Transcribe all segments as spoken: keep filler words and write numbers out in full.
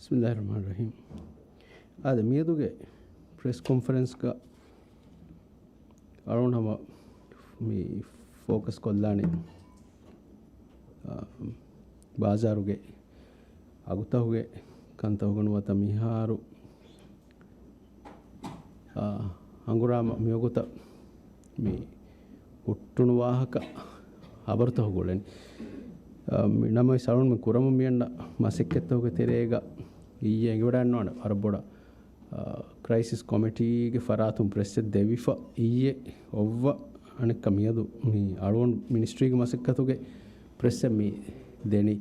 ބިސްމިއްލާހި ރަޙްމާނި ރަޙީމް. އާދެ، މިއަދުގެ ޕްރެސް ކޮންފަރެންސްގަ އަޅުން ހަމަ މި ފޯކަސް ކޮށްލާނީ، އާ، ބާޒާރުގެ އަގުތަކުގެ ކަންތަކުގަ ނުވަތަ މިހާރު، އާ، ހަނގުރާމަ މިވަގުތަށް މި ހުއްޓުނު ވާހަކަ ހަބަރުތަކު ގުޅެން. އާ، މި ނަމަވެސް އަޅުން މި ކުރަމުން މިއަންނަ މަސައްކަތްތަކުގެ ތެރޭގަ އިއްޔެ އެނގިވަޑައިގަންނަވާނެ ވަރަށް ބޮޑަށް، އާ، ކްރައިސިސް ކޮމިޓީގެ ފަރާތުން ޕްރެސްއެއް ދެވިފަ އިއްޔެ އޮއްވަ އަނެއްކާ މިއަދު މި އަޅުގަނޑު މިނިސްޓްރީގެ މަސައްކަތުގެ ޕްރެސްއެއް މި ދެނީ.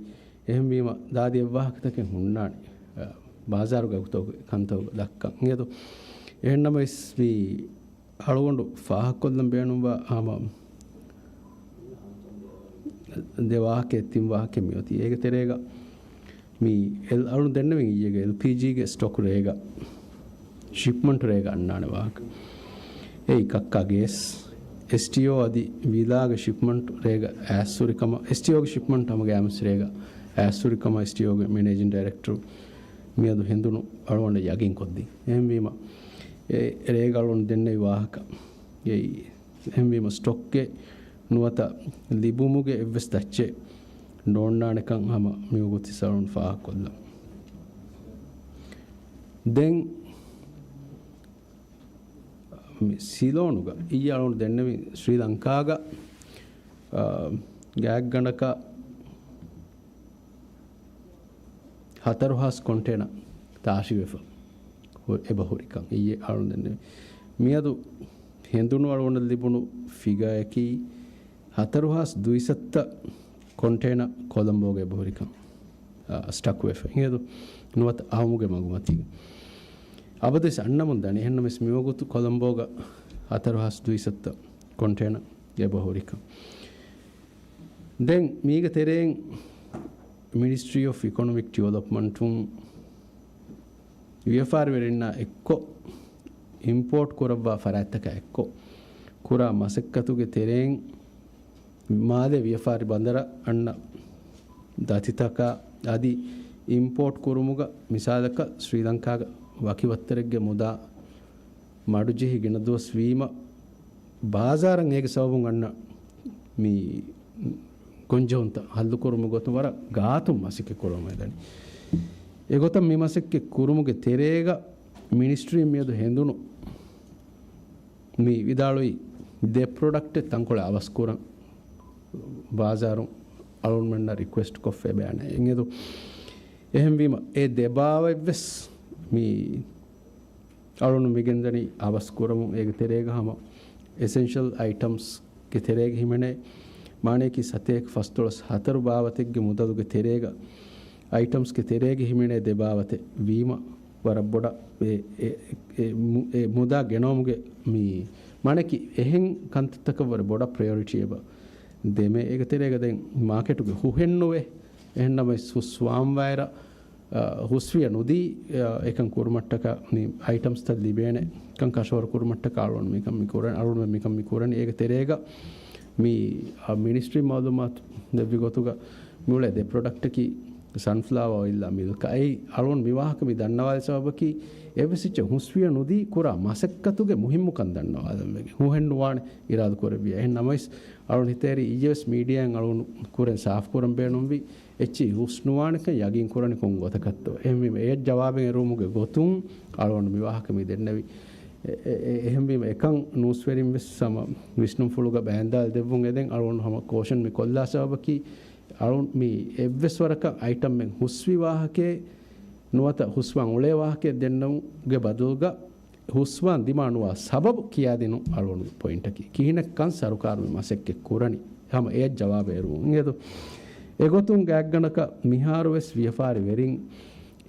އެހެންވީމަ ދާދި އެއްވާހަކަތަކެއް ހުންނާނެ، އާ، ބާޒާރުގެ އަގުތަކުގެ ކަންތަކުގެ ދައްކަން. އިނގޭތޯ؟ އެހެންނަމަވެސް މި އަޅުގަނޑު ފާހަގަކޮށްލަން ބޭނުންވާ ހަމަ ދެ ވާހަކައެއް ތިން ވާހަކައެއް މިއޮތީ. އޭގެ ތެރޭގަ މި އެލް އަޅުން ދެންނެވިން އިއްޔެގެ އެލްޕީޖީގެ ސްޓޮކް ރޭގަ، ޝިޕްމަންޓް ރޭގަ އަންނާނެ ވާހަކަ. އެއީ ކައްކާ ގޭސް، އެސްޓީއޯ އަދި ވިލާގެ ޝިޕްމަންޓް ރޭގަ އައިސްހުރި ކަމަށް، އެސްޓީއޯގެ ޝިޕްމަންޓް ހަމަ ގާމިސް ރޭގަ އައިސްހުރި ކަމަށް އެސްޓީއޯގެ މެނޭޖިން ޑައިރެކްޓަރު މިއަދު ހެނދުނު އަޅުގަނޑަށް ޔަގީން ކޮށްދިން. އެހެންވީމަ، އެ ރޭގަ އަޅުން ދެންނެވި ވާހަކަ. އެއީ، އެހެންވީމަ ސްޓޮކްގެ ނުވަތަ ލިބުމުގެ އެއްވެސް ދައްޗެއް ނޯންނާނެކަން ހަމަ މިވަގުތު އަޅުން ފާހަގަކޮށްލަން. ދެން މި ސިލޯނުގަ އިއްޔެ އަޅުން ދެންނެވި ސްރީލަންކާގަ، އާ، ގާތްގަނޑަކަށް ހަތަރު ހާސް ކޮންޓޭނަ ތާށިވެފަ ހު-، އެބަ ހުރިކަން އިއްޔެ އަޅުން ދެންނެވި. މިއަދު ހެނދުނު އަޅުގަނޑަށް ލިބުނު ފިގާއަކީ ހަތަރު ހާސް ދުއިސައްތަ ކޮންޓޭނަ ކޮލަމްބޯގަ އެބަ ހުރިކަން، އާ، ސްޓަކް ވެފަ. އިނގޭތޯ؟ ނުވަތަ އައުމުގެ މަގުމަތީގަ. އަބަދުވެސް އަންނަމުން ދަނީ. އެހެންނަމަވެސް މިވަގުތު ކޮލަމްބޯގަ ހަތަރު ހާސް ދުއިސައްތަ ކޮންޓޭނަ އެބަ ހުރިކަން. ދެން މީގެ ތެރެއިން މިނިސްޓްރީ އޮފް އިކޮނޮމިކް ޑިވެލޮޕްމަންޓުން ވިޔަފާރިވެރިންނާ އެއްކޮށް އިމްޕޯޓް ކުރައްވާ ފަރާތްތަކާ އެއްކޮށް ކުރާ މަސައްކަތުގެ ތެރެއިން މާލެ ވިޔަފާރި ބަނދަރަށް އަންނަ ދަތިތަކާ އަދި އިމްޕޯޓް ކުރުމުގަ މިސާލަކަށް ސްރީލަންކާގެ ވަކި ވައްތަރެއްގެ މުދާ މަޑުޖެހި ގިނަ ދުވަސް ވީމަ، ބާޒާރަށް އޭގެ ސަބަބުން އަންނަ މި ގޮންޖެހުންތައް ހައްލުކުރުމުގެ ގޮތުން ވަރަށް ގާތުން މަސައްކަތް ކުރަމުން އެދަނީ. އެގޮތަށް މި މަސައްކަތް ކުރުމުގެ ތެރޭގަ މިނިސްޓްރީން މިއަދު ހެނދުނު މި ވިދާޅުވި ދެ ޕްރޮޑަކްޓެއް ތަންކޮޅެއް އަވަސްކުރަން ބާޒާރުން އަޅުންމެންނަށް ރިކުއެސްޓް ކޮށްފަ އެބައިނެ. އެހެންވީމަ އެ ދެ ބާވަތްވެސް މި އަޅުން މިގެންދަނީ އަވަސް ކުރަމުން. އޭގެ ތެރޭގަ ހަމަ އެސެންޝަލް އައިޓަމްސްގެ ތެރޭގަ ހިމެނޭ މާނަޔަކީ ސަތޭކަ ފަސްދޮޅަސް ހަތަރު ބާވަތެއްގެ މުދަލުގެ ތެރޭގަ އައިޓަމްސްގެ ތެރޭގަ ހިމެނޭ ދެ ބާވަތެއް ވީމަ ވަރަށް ބޮޑަށް އެ، އެ، އެ، އެ މު-، އެ މުދާ ގެނައުމުގެ މި މާނަޔަކީ އެހެން ކަންތައްތަކަށް ވަރަށް ބޮޑަށް ޕްރަޔޮރިޓީ އެބަ ދެމޭ. އޭގެ ތެރޭގަ ދެން މާކެޓުގެ ހުހެއް ނުވޭ. އެހެންނަމަވެސް ހުސްވާންވާއިރަށް އަ، ހުސްވިޔަ ނުދީ، އަ، އެކަން ކުރުމަށްޓަކާ މި އައިޓަމްސްތައް ލިބޭނެ ކަން ކަށަވަރު ކުރުމަށްޓަކާ އަޅުން މިކަން މި ކުރަން، އަޅުން މިކަން މި ކުރަނީ. އޭގެ ތެރޭގަ މި، އަ، މިނިސްޓްރީ މައުލޫމާތު ދެއްވި ގޮތުގަ މިއުޅޭ ދެ ޕްރޮޑަކްޓަކީ ސަންފްލާވާ އޮއިލްއާ މިލްކާ. އެއީ އަޅުން މި ވާހަކަ މި ދަންނަވާލި ސަބަބަކީ އެއްވެސް އެއްޗެއް ހުސްވިޔަ ނުދީ ކުރާ މަސައްކަތުގެ މުހިއްމުކަން ދަންނަވާލަން ވެގެން. ހުހެއް ނުވާނެ އިރާދަ ކުރެއްވިޔާ. އެހެން ނަމަވެސް އަޅުން ހިތޭރި އިއްޔެވެސް މީޑިއާއިން އަޅުން ކުރެން ސާފު ކުރަން ބޭނުންވި އެއްޗިހި ހުސްނުވާނެކަން ޔަގީން ކުރަނީ ކޮން ގޮތަކަށްތޯ؟ އެހެންވީމަ އެ ޖަވާބެއް އެރުވުމުގެ ގޮތުން އަޅުގަނޑު މި ވާހަކަ މި ދެންނެވި. އެ، އެ، އެ، އެހެންވީމަ އެކަން ނޫސްވެރިން ވެސް ހަމަ ވިސްނުންފުޅުގަ ބައިންދާލަ ދެއްވުން އެދެން އަޅުގަނޑު ހަމަ ކޯޝަން މި ކޮށްލާ ސަބަބަކީ އަޅުން މި އެއްވެސް ވަރަކަށް އައިޓަމްއެއް ހުސްވި ވާހަކައެއް ނުވަތަ ހުސްވާން އުޅޭ ވާހަކައެއް ދެންނެވުމުގެ ބަދަލުގަ ހުސްވާން ދިމާނުވާ ސަބަބު ކިޔާދިނުން އަޅުގަނޑުގެ ޕޮއިންޓަކީ. ކިހިނެއްކަން ސަރުކާރު މި މަސައްކަތް ކުރަނީ؟ ހަމަ އެއަށް ޖަވާބެއް އެރުވުން. އިނގޭތޯ؟ އެގޮތުން ގާތްގަނޑަކަށް މިހާރުވެސް ވިޔަފާރި ވެރިން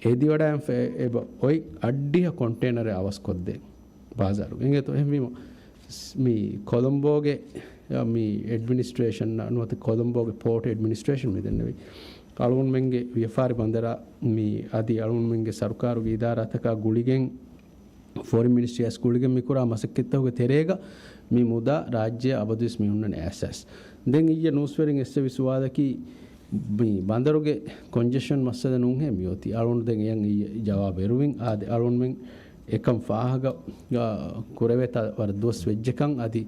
އެދިވަޑައިން ފެ-، އެބަ އޮތް އައްޑިހަ ކޮންޓޭނަރެއް އަވަސްކޮށްދޭ ބާޒާރު. އިނގޭތޯ؟ އެހެންވީމަ މި ކޮލަމްބޯގެ، މި އެޑްމިނިސްޓްރޭޝަން ނުވަތަ ކޮލަމްބޯގެ ޕޯޓް އެޑްމިނިސްޓްރޭޝަން މި ދެންނެވި އަޅުގަނޑުމެންގެ ވިޔަފާރި ބަނދަރާ މި އަދި އަޅުގަނޑުމެންގެ ސަރުކާރުގެ އިދާރާތަކާ ގުޅިގެން ފޮރިން މިނިސްޓްރީއަސް ގުޅިގެން މިކުރާ މަސައްކަތްތަކުގެ ތެރޭގަ މި މުދާ ރާއްޖެއަށް އަބަދުވެސް މި ހުންނަނީ އައިސް އައިސް. ދެން އިއްޔެ ނޫސްވެރިން އެއްސެވި ސުވާލަކީ، މި ބަނދަރުގެ ކޮންޖެޝަން މައްސަލަ ނޫންހޭ މިއޮތީ. އަޅުގަނޑު ދެން އެޔަށް އިއްޔެ ޖަވާބު އެރުވިން. އާދެ، އަޅުގަނޑުމެން އެކަން ފާހަގަ، އާ، ކުރެވޭތާ ވަރަށް ދުވަސް ވެއްޖެކަން. އަދި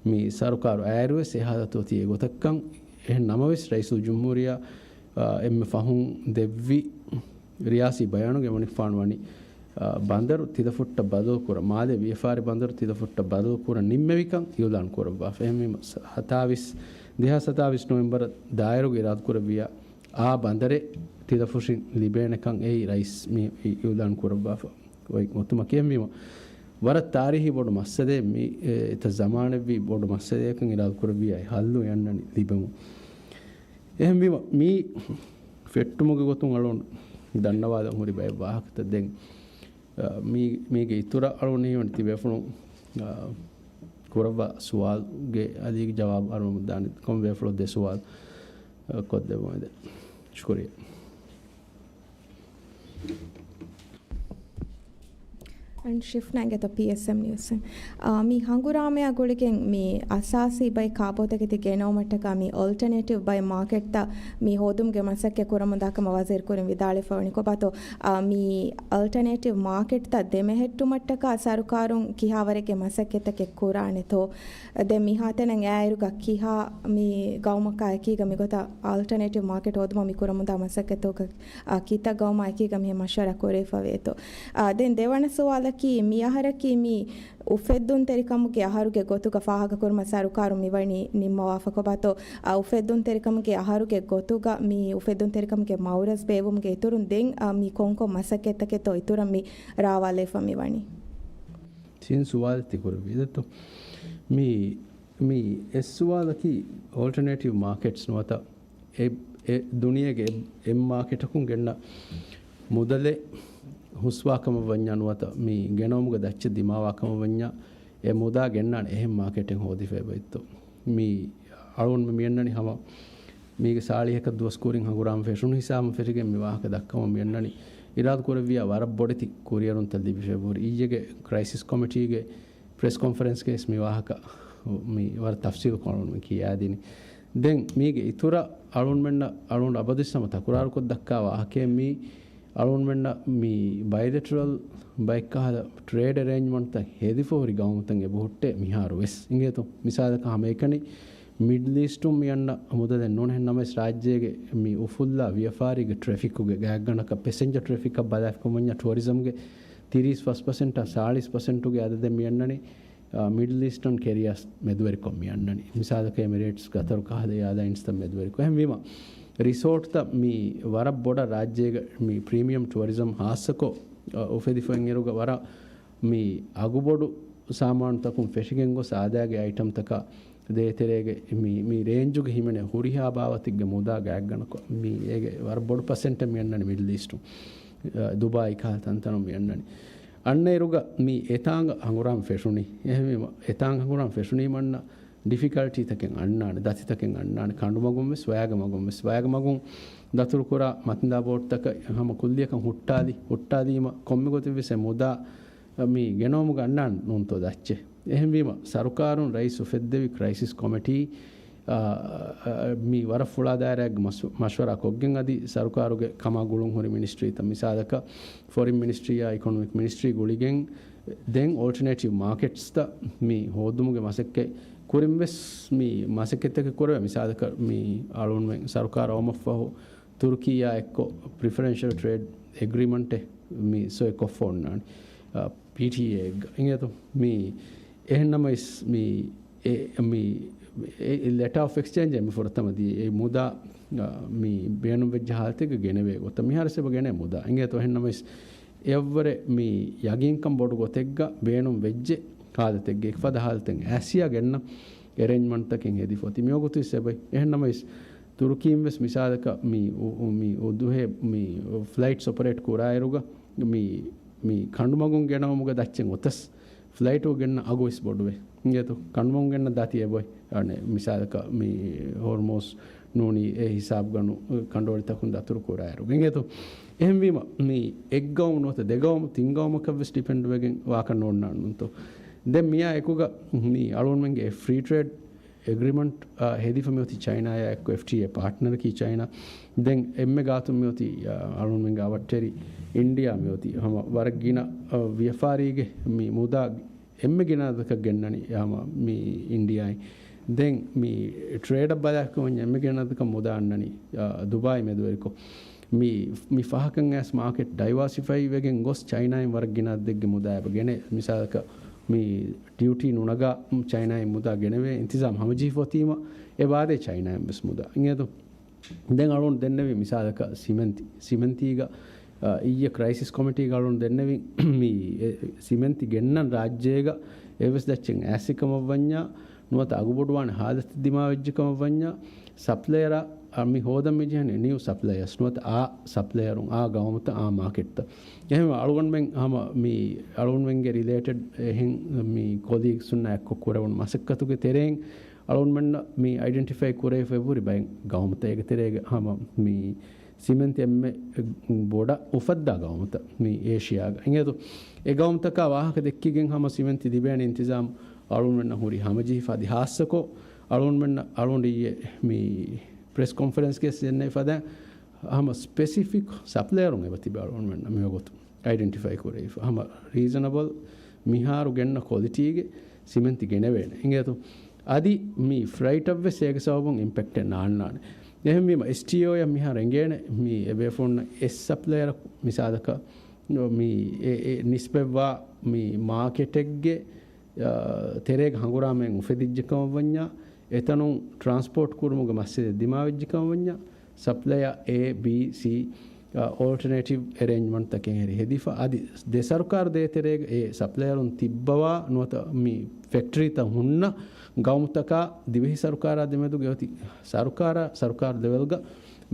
މި ސަރުކާރު އައިރުވެސް އެ ހާލަތު އޮތީ އެގޮތަށްކަން. އެހެން ނަމަވެސް، ރައީސުލްޖުމްހޫރިއްޔާ، އާ، އެންމެ ފަހުން ދެއްވި ރިޔާސީ ބަޔާނުގެ އެމަނިކުފާނު ވަނީ، އާ، ބަނދަރު ތިލަފުއްޓަށް ބަދަލުކުރަން، މާލޭ ވިޔަފާރި ބަނދަރު ތިލަފުއްޓަށް ބަދަލުކުރަން ނިންމެވިކަން އިއުލާން ކުރައްވާފަ. އެހެންވީމަ، ސަ-، ސަތާވީސް، ދެހާސް ސަތާވީސް ނޮވެމްބަރަށް ދާއިރުގަ އިރާދަކުރެއްވިއްޔާ، އާ ބަނދަރެއް ތިލަފުށިން ލިބޭނެކަން އެއީ ރައީސް މި އި-، އިއުލާން ކުރައްވާފަ އޮތް ގޮތުމަކީ. އެހެންވީމަ، ވަރަށް ތާރީހީ ބޮޑު މައްސަލައެއް މި، އެ، އެތައް ޒަމާނެއްވީ ބޮޑު މައްސަލަޔަކަށް އިރާދަކުރެއްވިއްޔާ، އެ ހައްލު އެ އަންނަނީ ލިބެމުން. އެހެންވީމަ، މި ފެއްޓުމުގެ ގޮތުން އަޅުގަނޑު ދަންނަވާލަން ހުރި ބައެއް ވާހަކަތައް. ދެން، އަ، މީ-، މީގެ އިތުރަށް އަޅުގަނޑު ހީވަނީ ތިބޭފުޅުން، އަ، ކުރައްވާ ސުވާލުގެ އަދި ޖަވާބު އަޅުގަނޑު ދާނެ. ކޮން ބޭފުޅަށް ދެ ސުވާލު، އަ، ކޮށްދެއްވަމެދެ. ޝުކުރިއްޔާ. އަން ޝިފްނާގެތޯ ޕީއެސްއެމް ނިއުސް. އާ، މި ހަނގުރާމަޔާ ގުޅިގެން މި އަސާސީ ބައެއް ކާބޯތަކެތި ގެނައުމަށްޓަކާ މި އޮލްޓަނޭޓިވް ބައެއް މާކެޓްތައް މި ހޯދުމުގެ މަސައްކަތް ކުރަމުންދާ ކަމަށް ވަޒީރު ކުރިން ވިދާޅުވެފަވަނީ ކޮބާތޯ؟ އާ، މި އަލްޓަނޭޓިވް މާކެޓްތައް ދެމެހެއްޓުމަށްޓަކާ ސަރުކާރުން ކިހާވަރެއްގެ މަސައްކަތްތަކެއް ކުރާނެތޯ؟ ދެން މިހާތަނަށް އައިއިރުގަ ކިހާ މި ގައުމަކާ އެކީގަ މިގޮތަށް އަލްޓަނޭޓިވް މާކެޓް ހޯދުމަށް މި ކުރަމުންދާ މަސައްކަތްތަކަށް އާ، ކިތައް ގައުމާ އެކީގަ މިހެން މަޝްވަރާ ކުރެވިފަވޭތޯ؟ އާ، ދެން ދެވަނަ ސުވާލަކީ، މި އަހަރަކީ މި އުފެއްދުންތެރިކަމުގެ އަހަރުގެ ގޮތުގަ ފާހަގަކުރުމަށް ސަރުކާރުން މިވަނީ ނިންމަވާފަ ކޮބާތޯ؟ އާ، އުފެއްދުންތެރިކަމުގެ އަހަރުގެ ގޮތުގަ މި އުފެއްދުންތެރިކަމުގެ މައުރަޒް ބޭއްވުމުގެ އިތުރުން ދެން، އާ، މި ކޮންކޮން މަސައްކަތްތަކެއްތޯ އިތުރަށް މި ރާވާލެވިފަ މިވަނީ؟ ތިން ސުވާލެއް ތި ކުރެއްވީ ދެއްތޯ؟ މި، މި އެއް ސުވާލަކީ އޯލްޓަނޭޓިވް މާކެޓްސް ނުވަތަ އެ، އެ ދުނިޔޭގެ އެ، އެއް މާކެޓަކުން ގެންނަ މުދަލެއް ހުސްވާކަމަށް ވަންޏާ ނުވަތަ މި ގެނައުމުގެ ދައްޗެއް ދިމާވާކަމަށް ވަންޏާ އެ މުދާ ގެންނާނެ އެހެން މާކެޓެއް ހޯދިފައި އޮތްތޯ؟ މި އަޅުގަނޑުމެން މިއަންނަނީ ހަމަ މީގެ ސާޅީހަކަށް ދުވަސް ކުރިން ހަނގުރާމަ ފެށުނު ހިސާބުން ފެށިގެން މި ވާހަކަ ދައްކަމުން މިއަންނަނީ. އިރާދަ ކުރެއްވިއްޔާ ވަރަށް ބޮޑެތި ކުރިއެރުންތައް ލިބިފައި ހުރި. އިއްޔެގެ ކްރައިސިސް ކޮމިޓީގެ ޕްރެސް ކޮންފަރެންސްގައި ވެސް މި ވާހަކަ މި ވަރަށް ތަފްސީލުކޮށް އަޅުގަނޑުމެން ކިޔާދިނީ. ދެން މީގެ އިތުރަށް އަޅުގަނޑުމެންނަށް އަޅުގަނޑު އަބަދުވެސް ހަމަ ތަކުރާރުކޮށް ދައްކާ ވާހަކައެއް މީ އަޅުގަނޑުމެންނަށް މި ބައިލެޓަރަލް ބައެއްކަހަލަ ޓްރޭޑް އެރޭންޖްމަންޓްތައް ހެދިފަ ހުރި ގައުމުތައް އެބަހުއްޓޭ މިހާރު ވެސް. އިނގޭތޯ؟ މިސާލަކަށް ހަމައެކަނި މިޑްލް އީސްޓުން މި އަންނަ މުދަލެއް ނޫން. އެހެން ނަމަވެސް ރާއްޖޭގެ މި އުފުއްލާ ވިޔަފާރީގެ ޓްރެފިކުގެ ގާތްގަނޑަކަށް ޕެސެންޖަރ ޓްރެފިކަށް ބަލާފިކަމަންޏާ ޓުއަރިޒަމްގެ ތިރީސް ފަސް ޕަސެންޓާ ސާޅީސް ޕަސެންޓުގެ އަދަދެއް މި އަންނަނީ، އާ، މިޑްލް އީސްޓަން ކެރިއާސް މެދުވެރިކޮށް މި އަންނަނީ. މިސާލަކަށް އެމިރޭޓްސް، ގަތަރު ކަހަލަ އެއާލައިންސްތައް މެދުވެރިކޮށް. އެހެންވީމަ، ރިސޯޓްތައް މި ވަރަށް ބޮޑަށް ރާއްޖޭގަ މި ޕްރީމިއަމް ޓުއަރިޒަމް ހާއްސަކޮށް، އަ، އުފެދިފައި އިރުގަ ވަރަށް މި އަގުބޮޑު ސާމާނުތަކުން ފެށިގެން ގޮސް އާދައިގެ އައިޓަމްތަކާ ދޭތެރޭގެ މި، މި ރޭންޖުގެ ހިމެނޭ ހުރިހާ ބާވަތެއްގެ މުދާ ގާތްގަނޑަކޮށް މި އޭގެ ވަރަށް ބޮޑު ޕަސެންޓެއް މި އަންނަނީ މިޑްލް އީސްޓުން، އަ، ދުބާއީ ކަހަލަ ތަންތަނުން މި އަންނަނީ. އަންނައިރުގަ މި އެތާނގަ ހަނގުރާމަ ފެށުނީ. އެހެންވީމަ، އެތާނގަ ހަނގުރާމަ ފެށުނީމަ އަންނަ ޑިފިކަލްޓީތަކެއް އަންނާނެ، ދަތިތަކެއް އަންނާނެ، ކަނޑުމަގުން ވެސް ވަޔާގެ މަގުން ވެސް. ވަޔާގެ މަގުން ދަތުރުކުރާ މަތިންދާ ބޯޓްތަކަށް ހަމަ ކުއްލިއަކަށް ހުއްޓާލި، ހުއްޓާލީމަ ކޮންމެ ގޮތެއް ވެސް އެ މުދާ މި ގެނައުމުގަ އަންނާނެ ނޫންތޯ ދައްޗެއް. އެހެންވީމަ، ސަރުކާރުން ރައީސް އުފެއްދެވި ކްރައިސިސް ކޮމިޓީ، އާ، އާ، މި ވަރަށް ފުޅާ ދާއިރާއެއްގެ މަސް-، މަޝްވަރާ ކޮށްގެން އަދި ސަރުކާރުގެ ކަމާ ގުޅުން ހުރި މިނިސްޓްރީތައް، މިސާލަކަށް ފޮރިން މިނިސްޓްރީއާ އިކޮނޮމިކް މިނިސްޓްރީ ގުޅިގެން ދެން އޯލްޓަނޭޓިވް މާކެޓްސްތައް މި ހޯދުމުގެ މަސައްކަތް ކުރިން ވެސް މި މަސައްކަތްތަކެއް ކުރެވޭ. މިސާލަކަށް މި އަޅުގަނޑުމެން ސަރުކާރު އައުމަށްފަހު ތުރުކީއާ އެއްކޮށް ޕްރިފަރެންޝަލް ޓްރޭޑް އެގްރިމަންޓެއް މި ސޮއި ކޮށްފަ އޮންނާނެ، އާ، ޕީޓީއޭއެއްގަ. އިނގޭތޯ؟ މި އެހެން ނަމަވެސް މި އެ، މި އެ، އެ ލެޓާ އޮފް އެކްސްޗޭންޖެއް މި ފުރަތަމަ ދިޔަ އެ މުދާ، އާ، މި ބޭނުންވެއްޖެ ހާލަތެއްގަ ގެނެވޭ ގޮތަށް މިހާރު އެބަ ގެނޭ މުދާ. އިނގޭތޯ؟ އެހެން ނަމަވެސް އެއަށްވުރެ މި ޔަގީންކަން ބޮޑު ގޮތެއްގަ ބޭނުން ވެއްޖެ ހާލަތެއްގެ އެކިފަދަ ހާލަތެއް އައިސްޔާ ގެންނަ އެރޭންޖްމަންޓްތަކެއް ހެދިފަ އޮތީ. މިވަގުތު އިސް އެބައި. އެހެން ނަމަވެސް ތުރުކީން ވެސް މިސާލަކަށް މި އު-، އު-، މި އުދުހޭ މި ފްލައިޓްސް އޮޕަރޭޓް ކުރާއިރުގަ މި، މި ކަނޑުމަގުން ގެނައުމުގެ ދައްޗެއް އޮތަސް ފްލައިޓު ގެންނަ އަގު ވެސް ބޮޑުވޭ. އިނގޭތޯ؟ ކަނޑުމަގުން ގެންނަ ދަތި އެބޮތް. އަނެއް މިސާލަކަށް މި ހޯރްމޫޒް ނޫނީ އެ ހިސާބުގަނު ކަނޑުވަޅިތަކުން ދަތުރު ކުރާއިރު. އިނގޭތޯ؟ އެހެންވީމަ، މި އެއްގައުމު ނުވަތަ ދެގައުމު ތިންގައުމަކަށް ވެސް ޑިޕެންޑް ވެގެން ވާކަށް ނޯންނާނުންތޯ. ދެން މިއާ އެކުގަ މި އަޅުގަނޑުމެންގެ އެ ފްރީ ޓްރޭޑް އެގްރިމަންޓް ހެދިފަ މިއޮތީ ޗައިނާއާ އެއްކޮށް، އެފްޓީއޭ ޕާޓްނަރަކީ ޗައިނާ. ދެން އެންމެ ގާތުން މިއޮތީ އަޅުންމެންގެ އަވަށްޓެރި އިންޑިއާ މިއޮތީ ހަމަ ވަރަށް ގިނަ ވިޔަފާރީގެ މި މުދާ އެންމެ ގިނަ އަދަދަކަށް ގެންނަނީ ހަމަ މި އިންޑިއާއިން. ދެން މި ޓްރޭޑަށް ބަލާކަމަށް އެންމެ ގިނަ އަދަދަކަށް މުދާ އަންނަނީ ދުބާއި މެދުވެރިކޮށް. މި މި ފަހަކަށް އައިސް މާކެޓް ޑައިވާސިފައި ވެގެން ގޮސް ޗައިނާއިން ވަރަށް ގިނަ އަދަދެއްގެ މުދާ އެބަ ގެނޭ. މިސާލަކަށް މި ޑިއުޓީ ނުނަގާ ޗައިނާއިން މުދާ ގެނެވޭ އިންތިޒާމް ހަމަޖެހިފަ އޮތީމަ އެބަ އާދޭ ޗައިނާއިން ވެސް މުދާ. އިނގޭތޯ؟ ދެން އަޅުން ދެންނެވި މިސާލަކަށް ސިމެންތި، ސިމެންތީގަ، އަ، އިއްޔެ ކްރައިސިސް ކޮމިޓީގަ އަޅުން ދެންނެވި މި، އެ، ސިމެންތި ގެންނަން ރާއްޖޭގަ އެއްވެސް ދައްޗެއް އައިސް ކަމަށް ވަންޏާ، ނުވަތަ އަގުބޮޑުވާނެ ހާލަތެއް ދިމާވެއްޖެ ކަމަށް ވަންޏާ، ސަޕްލަޔަރ އަ، މި ހޯދަން މި ޖެހެނީ ނިއު ސަޕްލަޔަރސް ނުވަތަ އާ ސަޕްލަޔަރުން، އާ ގައުމުތައް، އާ މާކެޓްތައް. އެހެން އަޅުގަނޑުމެން ހަމަ މި އަޅުގަނޑުމެންގެ ރިލޭޓެޑް އެހެން މި ކޮލީގްސުންނާ އެއްކޮށް ކުރެވުނު މަސައްކަތުގެ ތެރެއިން އަޅުގަނޑުމެންނަށް މި އައިޑެންޓިފައި ކުރެވިފައި ހުރި ބައެއް ގައުމުތައް އޭގެ ތެރޭގަ ހަމަ މި ސިމެންތި އެންމެ ބޮޑަށް އުފައްދާ ގައުމުތައް މި އޭޝިޔާގަ. އިނގޭތޯ؟ އެ ގައުމުތަކާ ވާހަކަ ދެއްކިގެން ހަމަ ސިމެންތި ލިބޭނެ އިންތިޒާމް އަޅުގަނޑުމެންނަށް ހުރި ހަމަޖެހިފަ އަދި ހާއްސަކޮށް އަޅުގަނޑުމެންނަށް އަޅުގަނޑު އިއްޔެ މި ޕްރެސް ކޮންފަރެންސްގެ ދެންނެވި ފަދަ ހަމަ ސްޕެސިފިކް ސަޕްލަޔަރުން އެބަ ތިބި އަޅުގަނޑުމެންނަށް މިވަގުތު އައިޑެންޓިފައި ކުރެވިފަ. ހަމަ ރީޒަނަބަލް މިހާރު ގެންނަ ކޮލިޓީގެ ސިމެންތި ގެނެވޭނެ. އިނގޭތޯ؟ އަދި މި ފްރައިޓަށްވެސް އޭގެ ސަބަބުން އިމްޕެކްޓެއް ނާންނާނެ. އެހެންވީމަ އެސްޓީއޯއަށް މިހާރު އެނގޭނެ މި އެބޭފުޅުންނަށް އެސް ސަޕްލަޔަރ މިސާލަކަށް މި އެ، އެ ނިސްބަތްވާ މި މާކެޓެއްގެ އާ، ތެރޭގަ ހަނގުރާމައެއް އުފެދިއްޖެ ކަމަށް ވަންޏާ، އެތަނުން ޓްރާންސްޕޯޓް ކުރުމުގެ މައްސަލައެއް ދިމާވެއްޖެ ކަމަށް ވަންޏާ، ސަޕްލަޔަރ އޭ، ބީ، ސީ، އާ، އޯލްޓަނޭޓިވް އެރޭންޖްމަންޓްތަކެއް ހެރި ހެދިފަ. އަދި ދެ ސަރުކާރު ދޭތެރޭގަ އެ ސަޕްލަޔަރުން ތިއްބަވާ ނުވަތަ މި ފެކްޓްރީތައް ހުންނަ ގައުމުތަކާ ދިވެހި ސަރުކާރާ ދެމެދުގެ އޮތި ސަރުކާރާ، ސަރުކާރު ލެވެލްގަ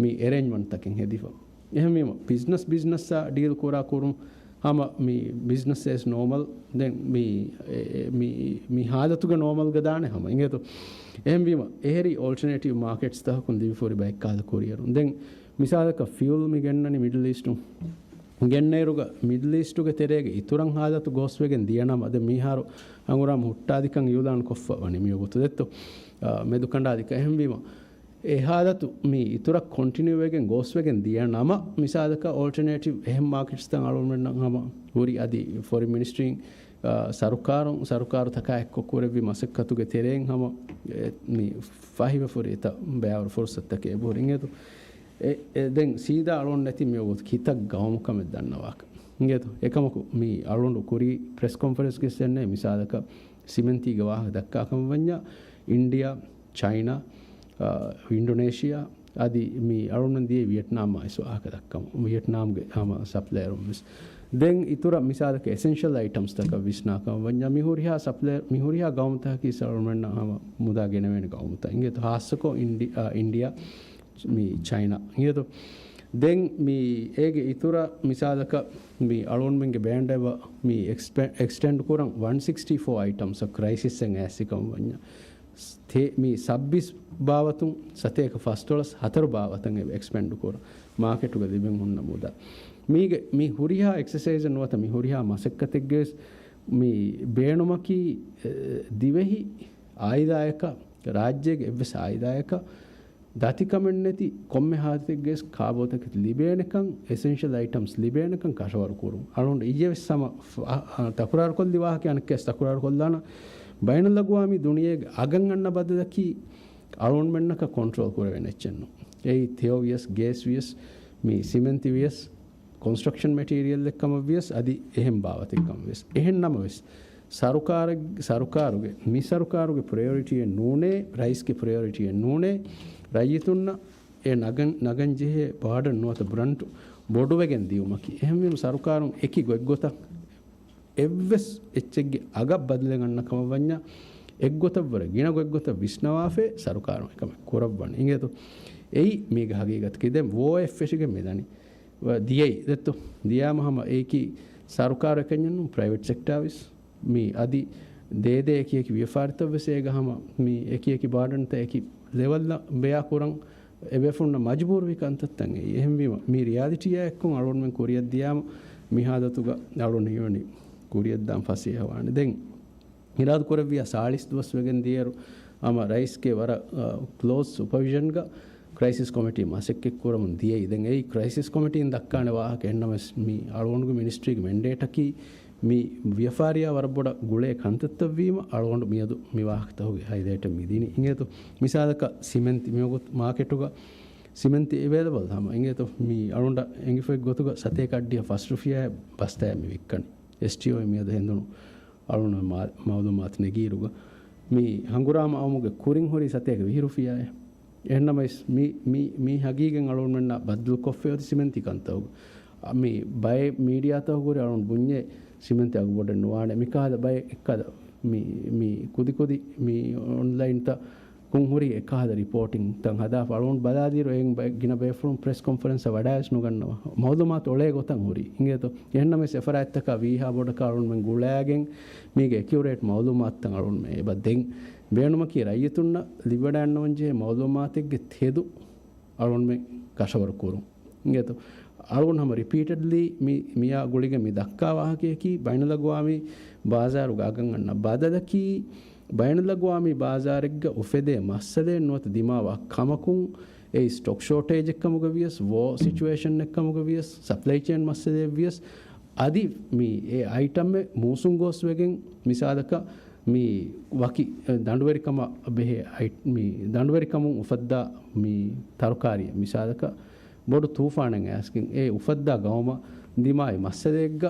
މި އެރޭންޖްމަންޓްތަކެއް ހެދިފަ. އެހެންވީމަ، ބިޒްނަސް ބިޒްނަސްއާ ޑީލް ކުރާ ކުރުން ހަމަ މި ބިޒްނަސް އޭސް ނޯމަލް، ދެން މި، އެ، މި، މި ހާލަތުގެ ނޯމަލްގަ ދާނެ ހަމަ އިނގޭތޯ. އެހެންވީމަ، އެހެރި އޯލްޓަނޭޓިވް މާކެޓްސް ތަހަކުން ލިބިފަ ހުރި ބައެއް ކަހަލަ ކުރިއެރުން. ދެން މިސާލަކަށް ފިއުލް މި ގެންނަނީ މިޑްލް އީސްޓުން. ގެންނައިރުގަ މިޑްލް އީސްޓުގެ ތެރޭގަ އިތުރަށް ހާލަތު ގޯސްވެގެން ދިޔަ ނަމަ، ދެން މިހާރު ހަނގުރާމަ ހުއްޓާލިކަން އިއުލާން ކޮށްފަ ވަނީ މިވަގުތު ދެއްތޯ. އާ، މެދުކަނޑާލިކަން. އެހެންވީމަ، އެ ހާލަތު މި އިތުރަށް ކޮންޓިނިއު ވެގެން ގޯސްވެގެން ދިޔަ ނަމަ، މިސާލަކަށް އޯލްޓަނޭޓިވް އެހެން މާކެޓްސްތައް އަޅުގަނޑުމެންނަށް ހަމަ ހުރި އަދި ފޮރިން މިނިސްޓްރީން، އާ، ސަރުކާރުން، ސަރުކާރުތަކާ އެއްކޮށް ކުރެއްވި މަސައްކަތުގެ ތެރެއިން ހަމަ، އެ، މި ފަހިވެފަ ހުރި އެތައް ބައިވަރު ފުރުސަތުތަކެއް އެބަހުރި އިނގޭތޯ. އެ، އެ، ދެން ސީދާ އަޅުގަނޑު ނެތި މިވަގުތު ކިތައް ގައުމު ކަމެއް ދަންނަވާކަށް އިނގޭތޯ. އެކަމަކު މި އަޅުގަނޑު ކުރީ ޕްރެސް ކޮންފަރެންސްގެ ދެންނެވި މިސާލަކަށް ސިމެންތީގެ ވާހަކަ ދައްކާ ކަމަށް ވަންޏާ، އިންޑިއާ، ޗައިނާ، އާ، އިންޑޮނޭޝިއާ، އަދި މި އަޅުގަނޑު ދިޔައީ ވިއެޓްނާމް އައިސް ވާހަކަ ދައްކަމުން. ވިއެޓްނާމްގެ ހަމަ ސަޕްލަޔަރުން ވެސް. ދެން އިތުރަށް މިސާލަކަށް އެސެންޝަލް އައިޓަމްސްތަކަށް ވިސްނާ ކަމަށް ވަންޏާ، މި ހުރިހާ ސަޕްލަޔަރ، މި ހުރިހާ ގައުމުތަކަކީ އަޅުގަނޑުމެންނަށް ހަމަ މުދާ ގެނެވޭނެ ގައުމުތައް. އިނގޭތޯ ހާއްސަކޮށް އިންޑި-، އާ، އިންޑިއާ، މި ޗައިނާ. އިނގޭތޯ؟ ދެން މި އޭގެ އިތުރަށް މިސާލަކަށް މި އަޅުގަނޑުމެންގެ ބޭންޑް އެބަ މި އެކްސްޕެ-، އެކްސްޓެންޑް ކުރަން ވަން ސިކްސްޓީ ފޯ އައިޓަމްސް ކްރައިސިސްއެއް އައިސް ކަމަށް ވަންޏާ. ތޭ-، މި ސައްބީސް ބާވަތުން ސަތޭކަ ފަސްދޮޅަސް ހަތަރު ބާވަތަށް އެކްސްޕެންޑް ކުރަން މާކެޓުގަ ލިބެން ހުންނަ މުދާ. މީގެ މި ހުރިހާ އެކްސަސައިޒެއް ނުވަތަ މި ހުރިހާ މަސައްކަތެއްގެ ވެސް މި ބޭނުމަކީ، އެ، ދިވެހި އާއިލާއަކަށް، ރާއްޖޭގެ އެއްވެސް އާއިލާއަކަށް ދަތިކަމެއް ނެތި ކޮންމެ ހާލަތެއްގެ ވެސް ކާބޯތަކެތި ލިބޭނެކަން، އެސެންޝަލް އައިޓަމްސް ލިބޭނެކަން ކަށަވަރު ކުރުން. އަޅުގަނޑު އިއްޔެ ވެސް ހަމަ ފަ-، އަ، ތަކުރާރުކޮށްލި ވާހަކަ އަނެއްކާވެސް ތަކުރާރުކޮށްލާނަން. ބައިނަލްއަގުވާމީ ދުނިޔޭގެ އަގަށް އަންނަ ބަދަލަކީ އަޅުގަނޑުމެންނަކަށް ކޮންޓްރޯލް ކުރެވޭނެ އެއްޗެއް ނޫން. އެއީ ތެޔޮ ވިޔަސް، ގޭސް ވިޔަސް، މި ސިމެންތި ވިޔަސް، ކޮންސްޓްރަކްޝަން މެޓީރިއަލްއެއް ކަމަށް ވިޔަސް، އަދި އެހެން ބާވަތެއް ކަމަށް ވިޔަސް. އެހެން ނަމަވެސް، ސަރުކާރެއް-، ސަރުކާރުގެ، މި ސަރުކާރުގެ ޕްރަޔޮރިޓީއެއް ނޫނޭ، ރައީސްގެ ޕްރަޔޮރިޓީއެއް ނޫނޭ، ރައްޔިތުންނަށް އެ ނަގަން-، ނަގަން ޖެހޭ ބާޑަން ނުވަތަ ބްރަންޓު ބޮޑުވެގެން ދިޔުމަކީ. އެހެންވީމަ، ސަރުކާރުން އެކި ގޮތްގޮތަށް އެއްވެސް އެއްޗެއްގެ އަގަށް ބަދަލެއް އަންނަ ކަމަށް ވަންޏާ، އެއްގޮތަށްވުރެ ގިނަ ގޮތްގޮތަށް ވިސްނަވާފައި ސަރުކާރުން އެކަމެއް ކުރައްވަނީ. އިނގޭތޯ؟ އެއީ މީގެ ހަގީގަތަކީ. ދެން ވޯ އެފް އެށިގެ މިދަނީ. ދިޔައީ ދެއްތޯ؟ ދިޔާމަ ހަމަ އެއީކީ ސަރުކާރު އެކަންޏެއް ނޫން، ޕްރައިވެޓް ސެކްޓާ ވެސް. މި އަދި ދޭދޭ އެކި އެކި ވިޔަފާރިތައް ވެސް އޭގަ ހަމަ މި އެކި އެކި ބާޑަންތައް އެކި ލެވަލްއަށް ބެޔާ ކުރަން އެބޭފުޅުންނަށް މަޖުބޫރުވި ކަންތައްތައް އެއީ. އެހެންވީމަ، މި ރިޔާލިޓީއާ އެއްކޮށް އަޅުގަނޑުމެން ކުރިއަށް ދިޔާމަ، މި ހާލަތުގަ އަޅުގަނޑު ހީވަނީ ކުރިއަށްދާން ފަސޭހަވާނެ. ދެން އިރާދަ ކުރެއްވިޔާ ސާޅީސް ދުވަސް ވެގެން ދިޔައިރު، ހަމަ ރައީސްގެ ވަރަށް، އަ، ކްލޯޒް ސުޕަވިޝަންގަ ކްރައިސިސް ކޮމިޓީ މަސައްކަތް ކުރަމުން ދިޔައީ. ދެން އެއީ ކްރައިސިސް ކޮމިޓީން ދައްކާނެ ވާހަކަ. އެހެންނަމަވެސް މި އަޅުގަނޑުގެ މިނިސްޓްރީގެ މެންޑޭޓަކީ މި ވިޔަފާރިއާ ވަރަށް ބޮޑަށް ގުޅޭ ކަންތައްތައް ވީމަ، އަޅުގަނޑު މިއަދު މި ވާހަކަތަކުގެ ހައިލައިޓެއް މި ދިނީ. އިނގޭތޯ، މިސާލަކަށް ސިމެންތި މިވަގުތު މާކެޓުގަ ސިމެންތި އެވޭލަބަލް ހަމަ. އިނގޭތޯ، މި އަޅުގަނޑަށް އެނގިފައި ގޮތުގަ ސަތޭކަ އައްޑިހަ ފަސް ރުފިޔާއެއް ބަސްތައެއް މި ވިއްކަނީ. އެސްޓީއޯ މިއަދު ހެނދުނު އަޅުގަނޑު މާ-، މައުލޫމާތު ނެގިއިރުގަ މި ހަނގުރާމަ އައުމުގެ ކުރިން ހުރީ ސަތޭކަ ވިހި ރުފިޔާއެއް. އެހެންނަމަވެސް މި، މި، މި ހަގީގަތް އަޅުގަނޑުމެންނަށް ބައްދަލުކޮށްފައި އޮތީ ސިމެންތި ކަންތައް. މި ބައެއް މީޑިއާތަކުގަ ހުރި އަޅުގަނޑު ބުންޏޭ ސިމެންތި އަގު ބޮޑެއް ނުވާނެ. މިކަހަލަ ބައެއް އެއްކަލަ މި، މި ކުދިކުދި މި އޮންލައިންތައް ކުން ހުރި އެކަހަލަ ރިޕޯޓިން ތަން ހަދާފަ އަޅުގަނޑު ބަލާދިޔައިރު އެއިން ބައެއް ގިނަ ބޭފުޅުން ޕްރެސް ކޮންފަރެންސަށް ވަޑައިވެސް ނުގަންނަވާ. މައުލޫމާތު އޮޅޭ ގޮތަށް ހުރީ. އިނގޭތޯ؟ އެހެންނަމަވެސް އެފަރާތްތަކާ ވީހާ ބޮޑަކަށް އަޅުގަނޑުމެން ގުޅާގެން މީގެ އެކިއުރޭޓް މައުލޫމާތުތައް އަޅުގަނޑުމެން އެބަ ދެން. ބޭނުމަކީ ރައްޔިތުންނަށް ލިބިވަޑައިގަންނަވަންޖެހޭ މައުލޫމާތެއްގެ ތެދު އަޅުގަނޑުމެން ކަށަވަރު ކުރުން. އިނގޭތޯ؟ އަޅުގަނޑު ހަމަ ރިޕީޓެޑްލީ މި، މިއާ ގުޅިގެން މި ދައްކާ ވާހަކަޔަކީ ބައިނަލްއަގްވާމީ ބާޒާރުގަ އަގަށް އަންނަ ބަދަލަކީ ބައިނަލްއަގްވާމީ ބާޒާރެއްގަ އުފެދޭ މައްސަލައެއް ނުވަތަ ދިމާވާ ކަމަކުން، އެއީ ސްޓޮކް ޝޯޓޭޖެއް ކަމުގަ ވިޔަސް، ވޯ ސިޗުއޭޝަންއެއް ކަމުގަ ވިޔަސް، ސަޕްލައި ޗޭން މައްސަލައެއް ވިޔަސް، އަދި މި އެ އައިޓަމެއް މޫސުން ގޯސްވެގެން މިސާލަކަށް މި ވަކި، އެ، ދަނޑުވެރިކަމަށް ބެހޭ އައި-، މި ދަނޑުވެރިކަމުން އުފައްދާ މި ތަރުކާރިއެއް މިސާލަކަށް ބޮޑު ތޫފާނެއް އައިސްގެން އެ އުފައްދާ ގައުމަށް ދިމާވި މައްސަލައެއްގަ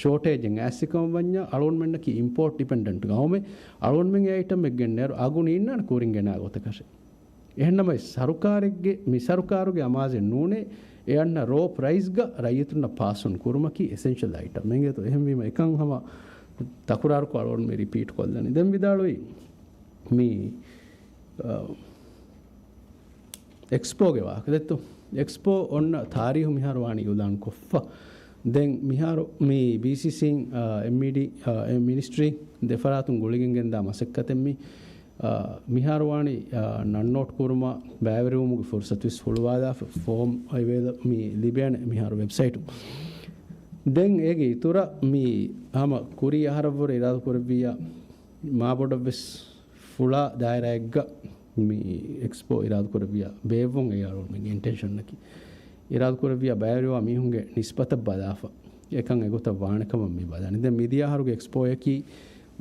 ޝޯޓޭޖެއް އައިސްކަމަށް ވަންޏާ އަޅުގަނޑުމެންނަކީ އިމްޕޯޓް ޑިޕެންޑެންޓް ގައުމެއް. އަޅުގަނޑުމެން އެ އައިޓަމް އެއް ގެންނައިރު އަގު ނީންނާނެ ކުރިން ގެނާ ގޮތަކަށެއް. އެހެންނަމަވެސް ސަރުކާރެއްގެ، މި ސަރުކާރުގެ އަމާޒެއް ނޫނޭ، އެ އަންނަ ރޯ ޕްރައިސްގަ ރައްޔިތުންނަށް ޕާސް އޮން ކުރުމަކީ އެސެންޝަލް އައިޓަމް. އެނގޭތޯ؟ އެހެންވީމަ އެކަން ހަމަ ތަކުރާރުކޮށް އަޅުގަނޑު މި ރިޕީޓް ކޮށްލަނީ. ދެން ވިދާޅުވީ މި، އަ، އެކްސްޕޯގެ ވާހަކަ ދެއްތޯ؟ އެކްސްޕޯ އޮންނަ ތާރީހު މިހާރު ވާނީ އިއުލާން ކޮށްފަ. ދެން މިހާރު މި ބީސީސީން، އ، އެމްއީޑީ، އ، އެ މިނިސްޓްރީ ދެފަރާތުން ގުޅިގެން ގެންދާ މަސައްކަތެއް މި، އ، މިހާރު ވާނީ، އ، ނަން ނޯޓް ކުރުމަށް ބައިވެރިވުމުގެ ފުރުސަތުވެސް ހުޅުވާލާފަ، ފޯމް އެވޭލަ-، މި ލިބޭނެ މިހާރު ވެބްސައިޓު. ދެން އޭގެ އިތުރަށް މި ހަމަ ކުރީ އަހަރަށްވުރެ އިރާދަ ކުރެއްވިއްޔާ މާބޮޑަށްވެސް ފުޅާ ދާއިރާއެއްގަ މި އެކްސްޕޯ އިރާދަކުރެއްވިއްޔާ ބޭއްވުން އެއީ އަޅުގަނޑުމެންގެ އިންޓެންޝަންއަކީ. އިރާދަކުރެއްވިއްޔާ ބައިވެރިވާ މީހުންގެ ނިސްބަތަށް ބަލާފަ، އެކަން އެގޮތަށް ވާނެކަމަށް މި ބަލަނީ. ދެން މިދިޔަ އަހަރުގެ އެކްސްޕޯއަކީ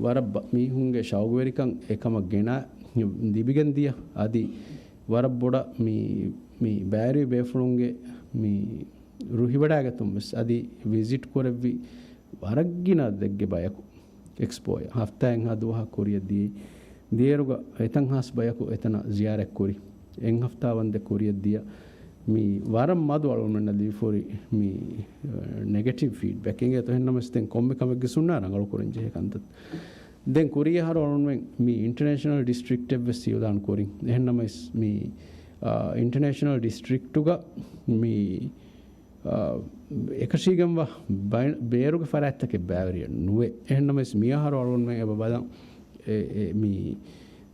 ވަރަށް ބަ-، މީހުންގެ ޝައުގުވެރިކަން އެކަމަށް ގެނާ ލިބިގެން ދިޔަ. އަދި ވަރަށް ބޮޑަށް މި، މި ބައިވެރިވި ބޭފުޅުންގެ މި ރުހިވަޑައިގަތުން ވެސް އަދި ވިޒިޓް ކުރެއްވި ވަރަށްގިނަ ދެއްގެ ބަޔަކު އެކްސްޕޯއަށް ހަފްތާއެއްހާ ދުވަހަށް ކުރިއަށް ދިޔައީ. ދިޔައިރުގަ އެތަން ހާސް ބަޔަކު އެތަނަށް ޒިޔާރަތް ކުރި. އެއް ހަފްތާ ވަންދެން ކުރިއަށް ދިޔަ މި ވަރަށް މަދު އަޅުގަނޑުމެންނަށް ލިބިފަ ހުރި މި، އަ، ނެގެޓިވް ފީޑްބެކް. އިނގޭތޯ؟ އެހެންނަމަވެސް ދެން ކޮންމެ ކަމެއްގެ ސުންނާ ރަނގަޅު ކުރަން ޖެހޭ ކަންތައް. ދެން ކުރީ އަހަރު އަޅުގަނޑުމެން މި އިންޓަރނޭޝަނަލް ޑިސްޓްރިކްޓެއް ވެސް އިއުލާން ކުރި. އެހެންނަމަވެސް މި، އަ، އިންޓަރނޭޝަނަލް ޑިސްޓްރިކްޓުގަ މި އާ، އެކަށީގެންވާ ބައި-، ބޭރުގެ ފަރާތްތަކެއް ބައިވެރިއެއް ނުވޭ. އެހެންނަމަވެސް މިއަހަރު އަޅުގަނޑުމެން އެބަ ބަލަން، އެ، އެ، މި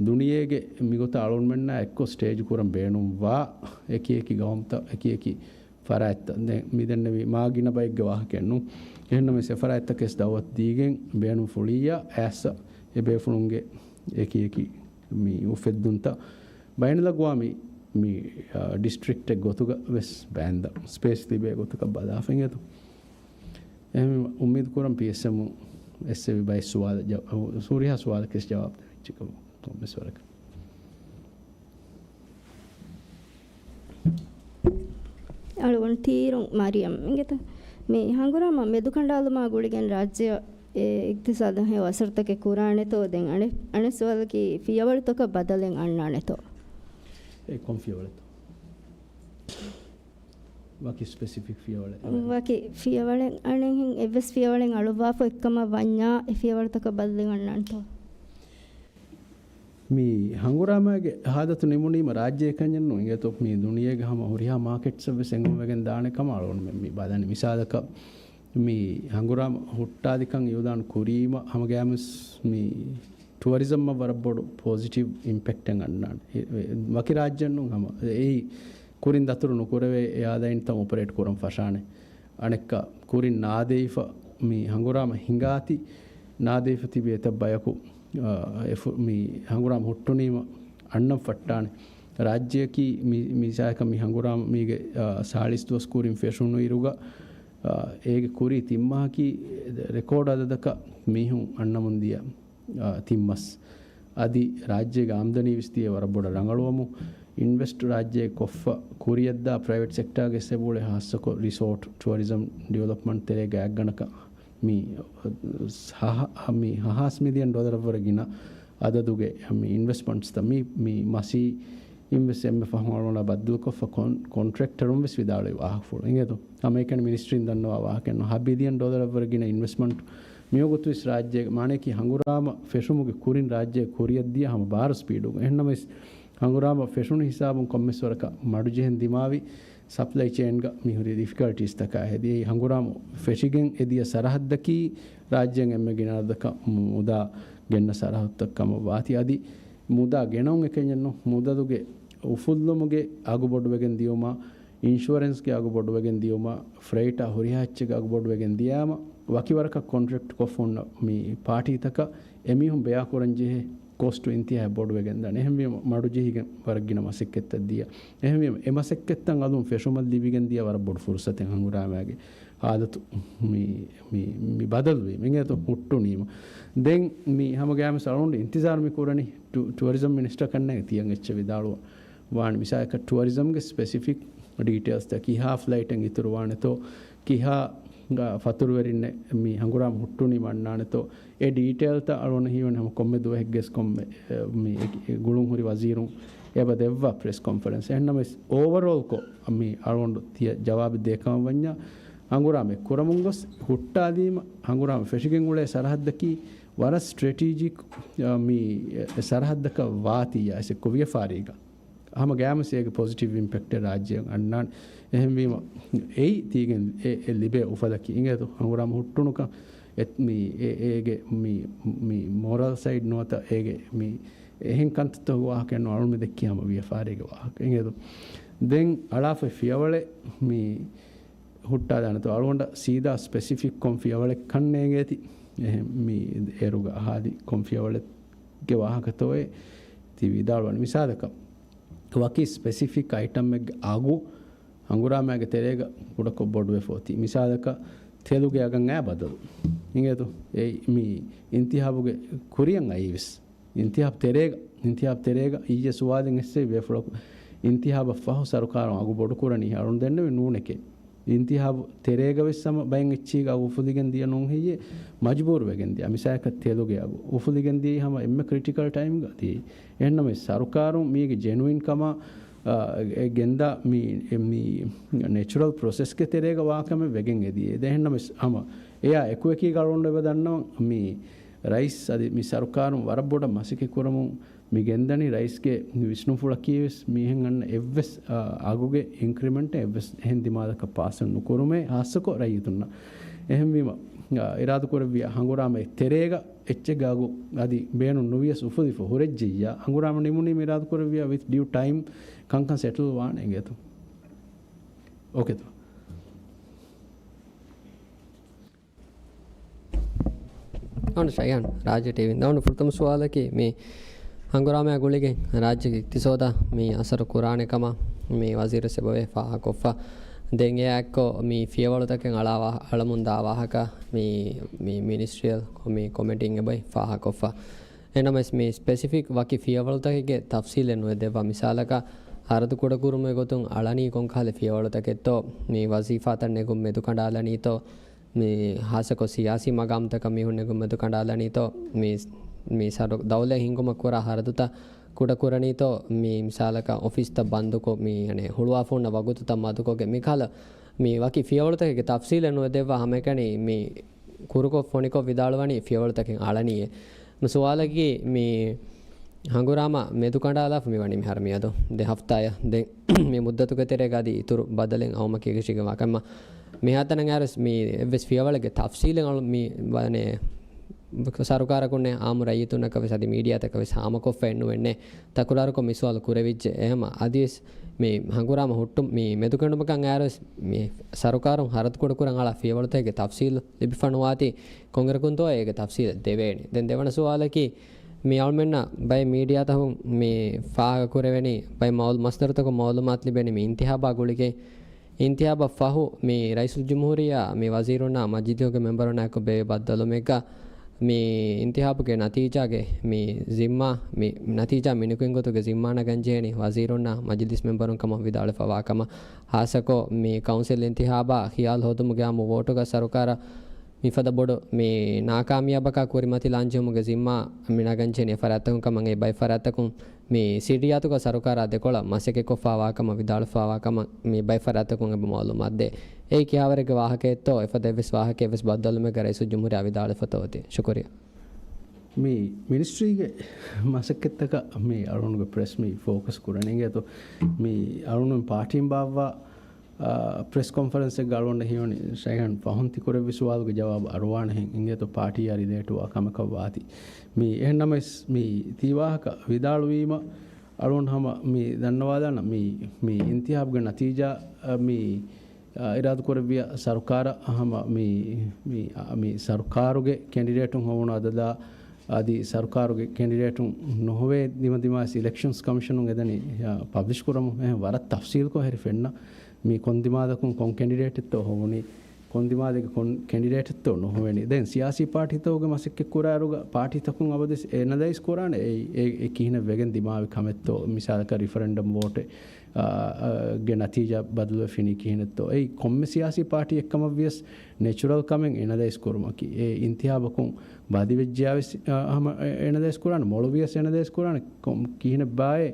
ދުނިޔޭގެ މިގޮތަށް އަޅުގަނޑުމެންނާ އެއްކޮށް ސްޓޭޖް ކުރަން ބޭނުންވާ އެކި އެކި ގައުމުތައް، އެކި އެކި ފަރާތްތައް. ދެން މި ދެންނެވީ މާ ގިނަ ބައެއްގެ ވާހަކައެއް ނޫން. އެހެންނަމަވެސް އެ ފަރާތްތަކެސް ދައުވަތު ދީގެން ބޭނުންފުޅިއްޔާ އައިސް އެ ބޭފުޅުންގެ އެކި އެކި މި އުފެއްދުންތައް ބައިނަލްއަގްވާމީ މި، އާ، ޑިސްޓްރިކްޓެއް ގޮތުގަ ވެސް ބައިންދަ ސްޕޭސް ލިބޭ ގޮތަކަށް ބަލާފައި އެދު. އެހެން އުއްމީދު ކުރަން ޕީއެސްއެމު އެއްސެވި ބައެއް ސުވާލަށް ޖަ-، ހުރިހާ ސުވާލަކަށް ޖަވާބު ދެވިއްޖެކަމަށް ކޮންމެސް ވަރަކަށް. އަޅުގަނޑު ތީރުން މަރިޔަމް އިނގޭތަ؟ މި ހަނގުރާމަ މެދުކަނޑާލުމާ ގުޅިގެން ރާއްޖެއަށް އެ އިގްތިސާދަށް ހެޔޮ އަސަރުތަކެއް ކުރާނެތޯ؟ ދެން އަނެއް، އަނެއް ސުވާލަކީ ފިޔަވަޅުތަކަށް ބަދަލެއް އަންނާނެތޯ؟ އެ ކޮން ފިޔަވަޅެއްތޯ؟ ވަކި ސްޕެސިފިކް ފިޔަވަޅެއް؟ ވަކި ފިޔަވަޅެއް އަނެއްހެން އެއްވެސް ފިޔަވަޅެއް އަޅުއްވާފަ އެއްކަމަށް ވަންޏާ އެ ފިޔަވަޅުތަކަށް ބަދަލެއް އަންނާނެތޯ؟ މި ހަނގުރާމާގެ ހާލަތު ނިމުނީމަ ރާއްޖެއަކަށް ނޫން އިނގޭތޯ، މި ދުނިޔޭގެ ހަމަ ހުރިހާ މާކެޓްސަށް ވެސް އެނގުންވެގެން ދާނެ ކަމަށް އަޅުގަނޑުމެން މި ބަލަނީ. މިސާލަކަށް މި ހަނގުރާމަ ހުއްޓާލިކަން އިއުލާން ކުރީމަ ހަމަގައިމުވެސް މި ޓުއަރިޒަމަށް ވަރަށް ބޮޑު ޕޮޒިޓިވް އިމްޕެކްޓެއް އަންނާނެ. އެ، އެ، ވަކި ރާއްޖެއް ނޫން ހަމަ އެއީ ކުރިން ދަތުރު ނުކުރެވޭ އެއާލައިންތައް އޮޕަރޭޓް ކުރަން ފަށާނެ. އަނެއްކާ ކުރިން ނާދެވިފަ މި ހަނގުރާމަ ހިނގާތީ ނާދެވިފަ ތިބި އެތައް ބަޔަކު އާ، އެފު-، މި ހަނގުރާމަ ހުއްޓުނީމަ އަންނަން ފައްޓާނެ. ރާއްޖެއަކީ މި-، މިސާލަކަށް މި ހަނގުރާމަ މީގެ، އާ، ސާޅީސް ދުވަސް ކުރިން ފެށުނު އިރުގަ، އާ، އޭގެ ކުރީ ތިން މަހަކީ ރެކޯޑް އަދަދަކަށް މީހުން އަންނަމުން ދިޔަ، އާ، ތިން މަސް. އަދި ރާއްޖޭގެ އާމްދަނީ ވެސް ދިޔަ ވަރަށް ބޮޑަށް ރަނގަޅުވަމުން، އިންވެސްޓް ރާއްޖޭ ކޮށްފަ ކުރިޔަށްދާ ޕްރައިވެޓް ސެކްޓާގެ ސެބުޅެ ހާއްސަކޮށް ރިސޯޓް، ޓުއަރިޒަމް ޑިވެލޮޕްމަންޓް ތެރޭގަ އައްގަނޑަކަށް މި ހަ-، މި ހަ-، ހާސް މިލިއަން ޑޮލަރަށްވުރެ ގިނަ އަދަދުގެ މި އިންވެސްޓްމަންޓްސްތައް މި، މި މަސީ އިންވެސްޓް އެންމެ ފަހުން އަޅުގަނޑާ ބައްދަލުކޮށްފަ ކޮން-، ކޮންޓްރެކްޓަރުން ވެސް ވިދާޅުވި ވާހަކަފުޅު އިނގޭތޯ. ހަމައެކަނި މިނިސްޓްރީން ދަންނަވާ ވާހަކައެއްނު. ހަ ބިލިއަން ޑޮލަރަށްވުރެ ގިނަ އިންވެސްޓްމަންޓް މިވަގުތު ވެސް ރާއްޖޭގެ މާނަޔަކީ ހަނގުރާމަ ފެށުމުގެ ކުރިން ރާއްޖޭ ކުރިއަށްދިޔަ ހަމަ ބާރު ސްޕީޑުގަ. އެހެންނަމަވެސް ހަނގުރާމަ ފެށުނު ހިސާބުން ކޮންމެސް ވަރަކަށް މަޑުޖެހެން ދިމާވި ސަޕްލައި ޗޭންގަ މިހުރި ޑިފިކަލްޓީސްތަކާ ހެދި. އެއީ ހަނގުރާމަ ފެށިގެން އެދިޔަ ސަރަހައްދަކީ ރާއްޖޭން އެންމެ ގިނަ އަދަދަކަށް މުދާ ގެންނަ ސަރަހައްދުތައް ކަމަށް ވާތީ. އަދި މުދާ ގެނައުން އެކަންޏެއްނު، މުދަލުގެ އުފުއްލުމުގެ އަގު ބޮޑުވެގެން ދިޔުމާ، އިންޝުއަރެންސްގެ އަގު ބޮޑުވެގެން ދިޔުމާ، ފްރެއިޓާ ހުރިހާ އެއްޗެއްގެ އަގު ބޮޑުވެގެން ދިޔައިމަ، ވަކި ވަރަކަށް ކޮންޓްރެކްޓް ކޮށްފަ ހުންނަ މި ޕާޓީތަކަށް އެމީހުން ބެއާކުރަން ޖެހޭ ކޮސްޓު އިންތިހާއަށް ބޮޑުވެގެން ދާނެ. އެހެންވީމަ މަޑުޖެހިގެން ވަރަށް ގިނަ މަސައްކަތްތައް ދިޔަ. އެހެންވީމަ އެ މަސައްކަތްތައް އަލުން ފެށުމަށް ލިބިގެން ދިޔަ ވަރަށް ބޮޑު ފުރުސަތެއް. ހަނގުރާމައިގެ ހާލަތު މި، މި، މި ބަދަލުވީމަ އިނގޭތޯ ހުއްޓުނީމަ. ދެން މި ހަމަ ގައިމުވެސް އަޅުގަނޑު އިންތިޒާރު މި ކުރަނީ ޓު-، ޓުއަރިޒަމް މިނިސްޓަރ ކަންނޭނގެ ތިޔަން އެއްޗެއް ވިދާޅުވާ ވާނެ. މިސާލަކަށް ޓުއަރިޒަމްގެ ސްޕެސިފިކް ޑީޓެއިލްސްތައް ކިހާ ފްލައިޓެއް އިތުރުވާނެތޯ، ކިހާ ފަތުރުވެރިންނެއް މި ހަނގުރާމަ ހުއްޓުނީމަ އަންނާނެތޯ، އެ ޑީޓެއިލްތައް އަޅުގަނޑަށް ހީވަނީ ހަމަ ކޮންމެ ދުވަހެއްގެސް ކޮންމެ، އެ، މި އެ، އެ ގުޅުން ހުރި ވަޒީރުން އެބަ ދެއްވާ ޕްރެސް ކޮންފަރެންސް. އެހެންނަމަވެސް އޯވަރޯލްކޮށް މި އަޅުގަނޑު ތިޔަ ޖަވާބެއް ދޭ ކަމަށް ވަންޏާ، ހަނގުރާމަ ކުރަމުން ގޮސް ހުއްޓާލީމަ، ހަނގުރާމަ ފެށިގެން އުޅޭ ސަރަހައްދަކީ ވަރަށް ސްޓްރެޓީޖިކް، އާ، މި އެ ސަރަހައްދަކަށް ވާތީ އައިސް އެއްކޮށް ވިޔަފާރީގަ. ހަމަ ގައިމުވެސް އޭގެ ޕޮޒިޓިވް އިމްޕެކްޓެއް ރާއްޖެއަށް އަންނާނެ. އެހެންވީމަ، އެއީ ތީގެން އެ، އެ ލިބޭ އުފަލަކީ އިނގޭތޯ ހަނގުރާމަ ހުއްޓުނުކަން. އެ، މި، އެ، އޭގެ މި، މި މޯރަލް ސައިޑް ނުވަތަ އޭގެ މި އެހެން ކަންތައްތަކުގެ ވާހަކައެއް ނޫން. އަޅުން މި ދެއްކީ ހަމަ ވިޔަފާރީގެ ވާހަކަ އިނގޭތޯ. ދެން އަޅާފައި ފިޔަވަޅެއް މި ހުއްޓާލާނެތޯ އަޅުގަނޑަށް ސީދާ ސްޕެސިފިކް ކޮން ފިޔަވަޅެއް ކަންނޭނގޭތި. އެހެން މި އޭރުގަ އަހާލި ކޮން ފިޔަވަޅެއްގެ ވާހަކަތޯއޭ ތި ވިދާޅުވަނީ. މިސާލަކަށް، ވަކި ސްޕެސިފިކް އައިޓަމެއްގެ އަގު ހަނގުރާމައިގެ ތެރޭގަ ކުޑަކޮށް ބޮޑުވެފަ އޮތީ. މިސާލަކަށް، ތެލުގެ އަގަށް އައި ބަދަލު. އިނގޭތޯ؟ އެ މި އިންތިހާބުގެ ކުރިއަށް އައީވެސް. އިންތިހާބު ތެރޭގަ، އިންތިހާބު ތެރޭގަ އިއްޔެ ސުވާލެއް އެއްސެވި ބޭފުޅަކު، އިންތިހާބަށް ފަހު ސަރުކާރުން އަގު ބޮޑުކުރަނީ އަޅުން ދެންނެވި ނޫނެކޭ. އިންތިހާބު ތެރޭގަ ވެސް ހަމަ ބައެއް އެއްޗީގަ އަގު އުފުލިގެން ދިޔަ ނޫން ހެއްޔޭ؟ މަޖުބޫރު ވެގެން ދިޔަ. މިސާލަކަށް ތެލުގެ އަގު އުފުލިގެން ދިޔައީ ހަމަ އެންމެ ކްރިޓިކަލް ޓައިމްގަ ދިޔައީ. އެހެންނަމަވެސް ސަރުކާރުން މީގެ ޖެނުއިން ކަމާ، އާ، އެ ގެންދާ މި، މި ނެޗުރަލް ޕްރޮސެސްގެ ތެރޭގަ ވާ ކަމެއް ވެގެން އެދިޔަ. އެހެންނަމަވެސް ހަމަ އެޔާ އެކުއެކީގަ އަޅުގަނޑު އެބަ ދަންނަވަން މި ރައީސް އަދި މި ސަރުކާރުން ވަރަށް ބޮޑަށް މަސައްކަތް ކުރަމުން މި ގެންދަނީ. ރައީސްގެ ވިސްނުންފުޅަކީ ވެސް މީހެއް އަންނަ އެއްވެސް، އާ، އަގުގެ އިންކްރިމެންޓެއް އެއްވެސް އެހެން ދިމާލަކަށް ޕާސް ނުކުރުމޭ، ހާއްސަކޮށް ރައްޔިތުންނަށް. އެހެންވީމަ، އާ، އިރާދަކުރެއްވިޔާ ހަނގުރާމައެއް ތެރޭގަ އެއްޗެއްގެ އަގު އަދި ބޭނުން ނުވިޔަސް އުފުލިފަ ހުރެއްޖެއްޔާ، ހަނގުރާމަ ނިމުނީމަ އިރާދަކުރެއްވިޔާ with due time ކަންކަން ސެޓްލް ވާނެ އިނގޭތޯ. އޯކޭތޯ؟ އަން ޝަޔާން، ރާއްޖެ ޓީވީން ދަވަން ފުރަތަމަ ސުވާލަކީ، މި ހަނގުރާމައާ ގުޅިގެން ރާއްޖޭގެ އިޤްތިޞާދަށް މި އަސަރު ކުރާނެ ކަމަށް މި ވަޒީރު އެބައޮތް ފާހަގަކޮށްފަ. ދެން އެއާއެއްކޮށް މި ފިޔަވަޅުތަކެއް އަޅާ ވާ-، އަޅަމުންދާ ވާހަކަ މި، މި މިނިސްޓްރީއަށް މި ކޮމިޓީން އެބައޮތް ފާހަގަކޮށްފަ. އެހެންނަމަވެސް މި ސްޕެސިފިކް ވަކި ފިޔަވަޅުތަކެއްގެ ތަފްސީލެއް ނުއެދެއްވާ. މިސާލަކަށް، ހަރަދު ކުޑަކުރުމުގެ ގޮތުން އަޅަނީ ކޮންކަހަލަ ފިޔަވަޅުތަކެއްތޯ، މި ވަޒީފާތައް ނެގުން މެދުކަނޑައަޅަނީ ތޯ، މި ހާއްސަކޮށް ސިޔާސީ މަގާމްތަކަށް މީހުން ނެގުން މެދުކަނޑައަޅަނީތޯ، މި، މި ސަރު-، ދައުލަތް ހިންގުމަށް ކުރާ ހަރަދުތައް ކުޑަކުރަނީތޯ، މި މިސާލަކަށް އޮފީސްތައް ބަންދުކޮށް، މި އަނެއް ހުޅުވާފަ ހުންނަ ވަގުތުތައް މަދުކޮށްގެން މިކަހަލަ މި ވަކި ފިޔަވަޅުތަކެއްގެ ތަފްސީލެއް ނުއެދެއްވާ ހަމައެކަނި މި ކުރުކޮށް ފޮނިކޮށް ވިދާޅުވަނީ ފިޔަވަޅުތަކެއް އަޅަނީއޭ. މި ސުވާލަކީ މި ހަނގުރާމަ މެދުކަނޑާލާފަ މި ވަނީ މިހާރު މިއަދު ދެ ހަފްތާއެއް. ދެން މި މުއްދަތުގެ ތެރޭގަ އަދި އިތުރު ބަދަލެއް އައުމަކީ ކަށީގެންވާ ކަމަށް މިހާތަނަށް އައިސް މި އެއްވެސް ފިޔަވަޅެއްގެ ތަފްސީލެއް އަޅު މި ވަނެ ސަރުކާރަކުންނެއް އާއްމު ރައްޔިތުންނަކަށް ވެސް އަދި މީޑިއާތަކަށް ވެސް ހާމަކޮށްފައެއް ނުވެންނެ. ތަކުރާރުކޮށް މި ސުވާލު ކުރެވިއްޖެ. އެހެމަ އަދިވެސް މި ހަނގުރާމަ ހުއްޓުން މި މެދުކެނޑުމަކަށް އައިރުވެސް މި ސަރުކާރުން ހަރަދު ކުޑަކުރަން އަޅާ ފިޔަވަޅުތަކެއްގެ ތަފްސީލު ލިބިފަ ނުވާތީ ކޮންއިރަކުންތޯ އޭގެ ތަފްސީލެއް ދެވޭނީ. ދެން ދެވަނަ ސުވާލަކީ، މި އަޅުމެންނަށް ބައެއް މީޑިއާތަކުން މި ފާހަގަ ކުރެވެނީ، ބައެއް މައުލު-، މަސްދަރުތަކުން މައުލޫމާތު ލިބެނީ މި އިންތިހާބާ ގުޅިގެން. އިންތިހާބަށް ފަހު މި ރައީސުލްޖުމްހޫރިއްޔާ މި ވަޒީރުންނާ މަޖިލީހުގެ މެމްބަރުންނާއެކު ބޭއްވި ބައްދަލުވުމެއްގަ މި އިންތިހާބުގެ ނަތީޖާގެ މި ޒިންމާ، މި ނަތީޖާ މިނިކުތް ގޮތުގެ ޒިންމާ ނަގަން ޖެހެނީ ވަޒީރުންނާ މަޖިލިސް މެމްބަރުން ކަމަށް ވިދާޅުވެފަވާ ކަމަށް. ހާއްސަކޮށް މި ކައުންސިލް އިންތިހާބާ ޚިޔާލު ހޯދުމުގެ އާއްމު ވޯޓުގަ ސަރުކާރަށް މިފަދަ ބޮޑު މި ނާކާމިޔާބަކާ ކުރިމަތިލާން ޖެހުމުގެ ޒިންމާ މި ނަގަން ޖެހެނީ އެ ފަރާތްތަކުން ކަމަށް. އެ ބައެއް ފަރާތްތަކުން މި ސިޓީއާތުގަ ސަރުކާރާ ދެކޮޅަށް މަސައްކަތްކޮށްފާވާ ކަމަށް ވިދާޅުވެފާވާ ކަމަށް މި ބައެއް ފަރާތްތަކުން އެބަ މައުލޫމާތު ދޭ. އެއީ ކިހާވަރެއްގެ ވާހަކައެއްތޯ، އެފަދަ އެއްވެސް ވާހަކައެއްވެސް ބައްދަލުވުމެއްގަ ރައީސުލްޖުމްހޫރިއްޔާ ވިދާޅުވެފަތޯ އޮތީ؟ ޝުކުރިއްޔާ. މި މިނިސްޓްރީގެ މަސައްކަތްތަކަށް މި އަޅުގަނޑުގެ ޕްރެސް މީޓް ފޯކަސް ކުރަނީ. އިނގޭތޯ، މި އަޅުގަނޑު ޕާޓީން ބާއްވާ، އާ، ޕްރެސް ކޮންފަރެންސެއްގަ އަޅުގަނޑަށް ހީވަނީ ޝައިހާން ފަހުން ތިކުރެއްވި ސުވާލުގެ ޖަވާބު އަރުވާނެހެން. އިނގޭތޯ، ޕާޓީއާ ރިލޭޓުވާ ކަމަކަށް ވާތީ. މި އެހެންނަމަވެސް މި ތި ވާހަކަ ވިދާޅުވީމަ އަޅުގަނޑު ހަމަ މި ދަންނަވާލާނަން މި، މި އިންތިހާބުގެ ނަތީޖާ، އަ، މި، އަ، އިރާދަކުރެއްވިޔާ ސަރުކާރަށް ހަމަ މި، މި، އަ، މި ސަރުކާރުގެ ކެންޑިޑޭޓުން ހޮވުނު އަދަދާ އަދި ސަރުކާރުގެ ކެންޑިޑޭޓުން ނުހޮވޭ ދިމަދިމާވެސް އިލެކްޝަންސް ކޮމިޝަނުން އެދަނީ، އަ، ޕަބްލިޝް ކުރަމުން. އެހެން ވަރަށް ތަފްސީލްކޮށް ހެރި ފެންނަ މި ކޮން ދިމާލަކުން ކޮން ކެންޑިޑޭޓެއްތޯ ހޮވުނީ، ކޮން ދިމާލެއްގެ ކޮން ކެންޑިޑޭޓެއްތޯ ނުހޮވެނީ. ދެން ސިޔާސީ ޕާޓީތަކުގެ މަސައްކަތް ކުރާއިރުގަ ޕާޓީތަކުން އަބަދުވެސް އެ އެނަލައިޒް ކުރާނެ އެ، އެ، އެ ކިހިނެއް ވެގެން ދިމާވި ކަމެއްތޯ، މިސާލަކަށް ރިފަރެންޑަމް ވޯޓެއް، އާ، އާ، ގެ ނަތީޖާ ބަދަލުވެފިނީ ކިހިނެއްތޯ. އެއީ ކޮންމެ ސިޔާސީ ޕާޓީއެއްކަމަށްވިޔަސް ނެޗުރަލް ކަމެއް އެނަލައިޒް ކުރުމަކީ. އެ އިންތިހާބަކުން ބަދިވެއްޖެޔާވެސް، އާ، ހަމަ އެ، އެނަލައިޒް ކުރާނެ، މޮޅުވިޔަސް އެނަލައިޒް ކުރާނެ، ކޮން، ކިހިނެއްބާއޭ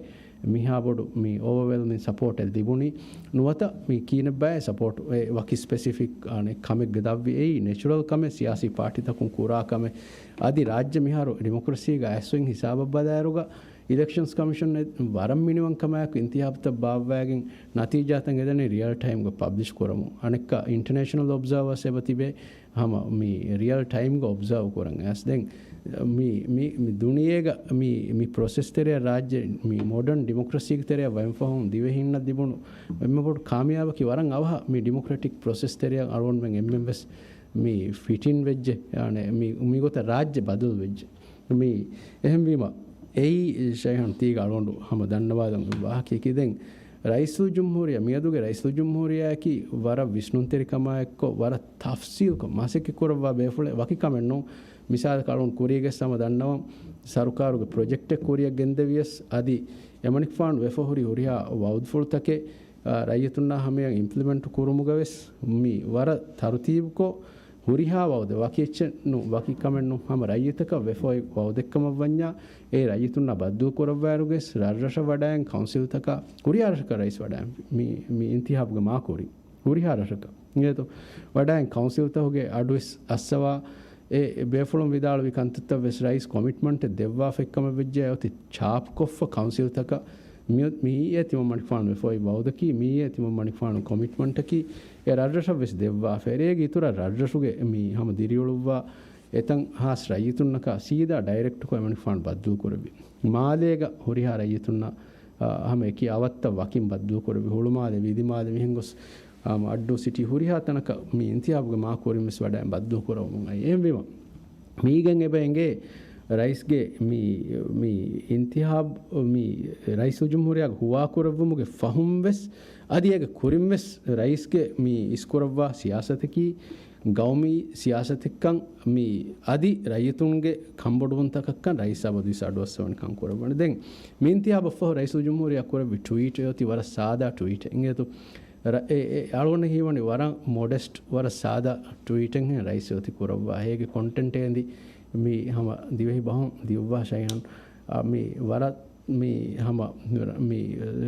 މިހާ ބޮޑު މި އޯވަވެލްމިން ސަޕޯޓެއް ލިބުނީ ނުވަތަ މި ކިހިނެއްބާއޭ ސަޕޯޓް އެ ވަކި ސްޕެސިފިކް އަނެއް ކަމެއްގެ ދަށްވި. އެއީ ނެޗުރަލް ކަމެއް ސިޔާސީ ޕާޓީތަކުން ކުރާ ކަމެއް. އަދި ރާއްޖެ މިހާރު ޑިމޮކްރަސީގަ އައިސްފައި ހިސާބަށް ބަލާއިރުގަ އިލެކްޝަންސް ކޮމިޝަން އެ ވަރަށް މިނިވަންކަމާއެކު އިންތިހާބުތައް ބާއްވައިގެން ނަތީޖާތައް އެދަނީ ރިއަލް ޓައިމްގަ ޕަބްލިޝް ކުރަމުން. އަނެއްކާ އިންޓަނޭޝަނަލް އޮބްޒާވާސް އެބަ ތިބޭ ހަމަ މި ރިއަލް ޓައިމްގަ އޮބްޒާވް ކުރަން އައިސް. ދެން މި، މި، މި ދުނިޔޭގަ މި، މި ޕްރޮސެސް ތެރެއަށް ރާއްޖެ މި މޮޑަން ޑިމޮކްރަސީގެ ތެރެއަށް ވައިން ފަހުން ދިވެހިންނަށް ލިބުނު އެންމެ ބޮޑު ކާމިޔާބަކީ ވަރަށް އަވަހަށް މި ޑިމޮކްރެޓިކް ޕްރޮސެސް ތެރެއަށް އަޅުގަނޑުމެން އެންމެން ވެސް މި ފިޓިން ވެއްޖެ، އަނެ، މި، މިގޮތަށް ރާއްޖެ ބަދަލު ވެއްޖެ. މި އެހެންވީމަ، އެއީ ޝައިހާން ތީގަ އަޅުގަނޑު ހަމަ ދަންނަވާލަން ވާހަކަޔަކީ. ދެން ރައީސުލްޖުމްހޫރިއްޔާ، މިއަދުގެ ރައީސުލްޖުމްހޫރިއްޔާއަކީ ވަރަށް ވިސްނުންތެރިކަމާއެއްކޮށް، ވަރަށް ތަފްސީލްކޮށް މަސައްކަތް ކުރައްވާ ބޭފުޅެއް ވަކި ކަމެއް ނޫން. މިސާލަކަށް އަޅުން ކުރީގެ ހަމަ ދަންނަވަން، ސަރުކާރުގެ ޕްރޮޖެކްޓެއް ކުރިއަށް ގެންދެވިޔަސް އަދި އެމަނިކުފާނު ވެފަ ހުރި ހުރިހާ ވައުދުފުޅުތަކެއް، އާ، ރައްޔިތުންނާ ހަމަޔަށް އިމްޕްލިމެންޓް ކުރުމުގަވެސް މި ވަރަށް ތަރުތީބުކޮށް، ހުރިހާ ވައުދެއް ވަކި އެއްޗެއް ނޫން، ވަކި ކަމެއް ނޫން، ހަމަ ރައްޔިތަކަށް ވެފަ އޮތް ވައުދެއްކަމަށްވަންޏާ، އެ ރައްޔިތުންނާ ބައްދަލުކުރައްވާއިރުގެސް ރަށްރަށަށް ވަޑައިގެން ކައުންސިލްތަކަށް، ހުރިހާ ރަށަކަށް ރައީސް ވަޑައިގެން މި، މި އިންތިހާބުގެ މާ ކުރިން ހުރިހާ ރަށަކަށް އިނގޭތޯ ވަޑައިގެން ކައުންސިލްތަކުގެ އަޑުވެސް އައްސަވާ، އެ ބޭފުޅުން ވިދާޅުވި ކަންތައްތައް ވެސް ރައީސް ކޮމިޓްމަންޓެއް ދެއްވާފައި ކަމަށް ވެއްޖެ އޮތީ ޗާޕްކޮށްފަ ކައުންސިލްތަކަށް މި، މިއީ ތިމަންމަނިކުފާނު ވެފަ އޮތް ވައުދަކީ، މިއީ ތިމަންމަނިކުފާނު ކޮމިޓްމަންޓަކީ، އެ ރަށްރަށަށް ވެސް ދެއްވާފަ. އޭގެ އިތުރަށް ރަށްރަށުގެ މި ހަމަ ދިރިއުޅުއްވާ އެތަން ހާސް ރައްޔިތުންނަކާ ސީދާ ޑައިރެކްޓްކޮށް އެމަނިކުފާނު ބައްދަލުކުރެއްވި. މާލޭގަ ހުރިހާ ރައްޔިތުންނަށް، އާ، ހަމަ އެކި އަވަށްތައް ވަކިން ބައްދަލުކުރެއްވި. ހުޅުމާލެ، ވިލިމާލެ މިހެން ގޮސް، އާ، އައްޑޫ ސިޓީ ހުރިހާ ތަނަކަށް މި އިންތިހާބުގެ މާ ކުރިން ވެސް ވަޑައި ބައްދަލުކުރައްވަމުން އައި. އެހެންވީމަ، މީގެން އެބަ އެނގޭ ރައީސްގެ މި، މި އިންތިހާބު، މި ރައީސުލްޖުމްހޫރިއްޔާގެ ހުވާކުރެއްވުމުގެ ފަހުން ވެސް އަދި އޭގެ ކުރިން ވެސް ރައީސްގެ މި އިސްކުރައްވާ ސިޔާސަތަކީ، ގައުމީ ސިޔާސަތެއްކަން މި އަދި ރައްޔިތުންގެ ކަންބޮޑުވުންތަކަށްކަން ރައީސް އަބަދުވެސް އަޑުއައްސަވަނިކަން ކުރައްވަނީ. ދެން މި އިންތިހާބަށްފަހު ރައީސުލްޖުމްހޫރިއްޔާ ކުރެއްވި ޓްވީޓެއް އޮތީ ވަރަށް ސާދާ ޓްވީޓެއް. އިނގޭތޯ އެ، އެ، އަޅުގަނޑަށް ހީވަނީ ވަރަށް މޮޑެސްޓް، ވަރަށް ސާދާ ޓްވީޓެއްހެން ރައީސް އޮތީ ކުރައްވާ. އޭގެ ކޮންޓެންޓް އެނދި މި ހަމަ ދިވެހި ބަހުން ދިއުއްވާ ޝައިހާން، އާ، މި ވަރަށް މި ހަމަ މި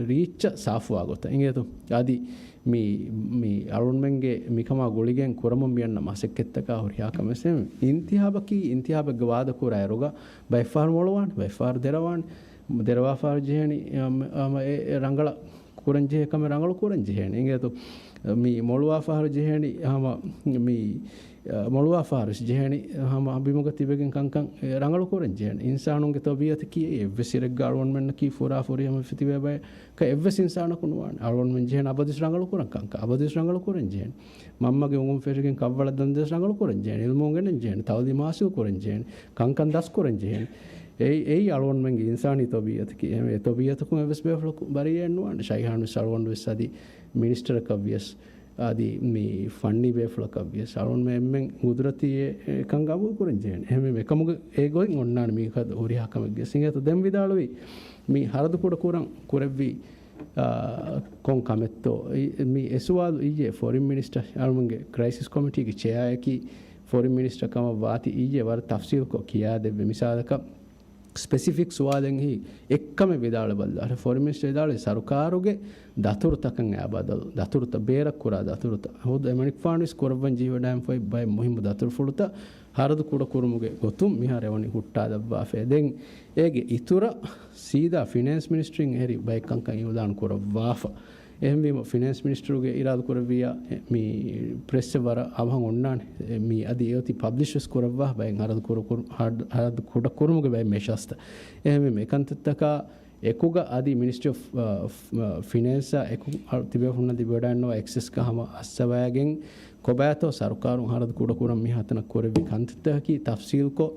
ރީއްޗަށް ސާފުވާ ގޮތަށް އިނގޭތޯ. އަދި މި، މި އަޅުންމެންގެ މިކަމާ ގުޅިގެން ކުރަމުން މިއަންނަ މަސައްކަތްތަކާ ހުރިހާ ކަމެއް އިންތިހާބަކީ، އިންތިހާބެއްގެ ވާދަ ކުރާ އިރުގަ ބައެއްފަހަރު މޮޅުވާނެ، ބައެއްފަހަރު ދެރަވާނެ، ދެރަވާފަހަރު ޖެހޭނީ، އަމ، އަމ، އެ، އެ ރަނގަޅަށް ކުރަން ޖެހޭ ކަމެއް ރަނގަޅު ކުރަން ޖެހޭނެ. އިނގޭތޯ މި މޮޅުވާފަހަރު ޖެހޭނީ ހަމަ މި، އަ، މޮޅުވާފަހަރު ޖެހޭނީ ހަމަ ބިމުގަ ތިބެގެން ކަންކަން، އެ، ރަނގަޅު ކުރަން ޖެހޭނެ. އިންސާނުންގެ ތަބީއަތަކީ އެއްވެސް އިރެއްގަ އަޅުގަނޑުމެންނަކީ ފުރާ ފުރިހަމަ ތިބޭ ބައެއް އެއްވެސް އިންސާނަކު ނުވާނެ. އަޅުގަނޑުމެން ޖެހޭނެ އަބަދުވެސް ރަނގަޅު ކުރަން ކަންކަން، އަބަދުވެސް ރަނގަޅު ކުރަން ޖެހޭނެ. މަންމަގެ އުނގުން ފެށިގެން ކަށްވަޅަށް ދަންދެސް ރަނގަޅު ކުރަން ޖެހޭނެ. އިލްމު އުނގެނެން ޖެހޭނެ. ތައުލީމް ހާސިލް ކުރަން ޖެހޭނެ. ކަންކަން ދަސް ކުރަން ޖެހޭނެ. އެއީ، އެއީ އަޅުގަނޑުމެންގެ އިންސާނީ ތަބީއަތަކީ. އެހެންވެ، އެ ތަބީއަތަކުން އެއްވެސް ބޭފުޅަކު ބަރީއެއް ނުވާނެ. ޝައިހާން ވެސް އަޅުގަނޑު ވެސް އަދި މިނިސްޓަރަކަށް ވިޔަސް، އަދި މި ފަންނީ ބޭފުޅަކަށް ވިޔަސް އަޅުގަނޑުމެން އެންމެން ގުދުރަތީ އެ، އެކަން ގަބޫލު ކުރަން ޖެހޭނެ. އެހެންވެ، އެކަމުގެ އެ ގޮތް އޮންނާނެ މީ ހުރިހާ ކަމެއްގެ ސިނގޭތޯ. ދެން ވިދާޅުވީ، މި ހަރަދު ކުޑަކުރަން ކުރެއްވި، އާ، ކޮން ކަމެއްތޯ؟ އި-، މި އެ ސުވާލު އިއްޔެ ފޮރިން މިނިސްޓަރ އަޅުގަނޑުގެ ކްރައިސިސް ކޮމިޓީގެ ޗެއާއަކީ ފޮރިން މިނިސްޓަރ ކަމަށް ވާތީ އިއްޔެ ވަރަށް ތަފްސީލްކޮށް ކިޔާދެއްވި. މިސާލަކަށް، ސްޕެސިފިކް ސުވާލެއް ހީ އެއްކަމެއް ވިދާޅުވެބަލާ. ފޮރިން މިނިސްޓަރ ވިދާޅުވީ ސަރުކާރުގެ ދަތުރުތަކަށް އާ ބަދަލު، ދަތުރުތައް ބޭރަށް ކުރާ ދަތުރުތައް. ހުދު އެމަނިކުފާނު ވެސް ކުރައްވަން ޖެހިވަޑައިގެންފައި ބައެއް މުހިއްމު ދަތުރުފުޅުތައް ހަރަދު ކުޑަކުރުމުގެ ގޮތުން މިހާރު އެވަނީ ހުއްޓާލައްވާފައި. ދެން އޭގެ އިތުރަށް ސީދާ ފިނޭންސް މިނިސްޓްރީން އެހެރީ ބައެއް ކަންކަން އިއުލާން ކުރައްވާފަ. އެހެންވީމަ، ފިނޭންސް މިނިސްޓަރުގެ އިރާދަ ކުރެއްވިއްޔާ، އެ، މި ޕްރެސްއެއް ވަރަށް އަވަހަށް އޮންނާނެ. އެ، މި އަދި އެއޮތީ ޕަބްލިޝް ވެސް ކުރައްވާ، ބައެއް ހަރަދު ކުޑަކުރު-، ހަރަދު، ހަރަދު ކުޑަކުރުމުގެ ބައެއް މެޝާސްތައް. އެހެންވީމަ، އެކަންތައްތަކާ އެކުގަ އަދި މިނިސްޓްރީ އޮފް، އަ، އޮފް، އަ، ފިނޭންސާ އެކު ތިބޭފުޅުންނަށް ލިބިވަޑައިގަންނަވާ އެކްސެސްގަ ހަމަ އައްސަވައިގެން ކޮބާތޯ ސަރުކާރުން ހަރަދު ކުޑަކުރަން މިހާތަނަށް ކުރެއްވި ކަންތައްތަކަކީ ތަފްސީލްކޮށް،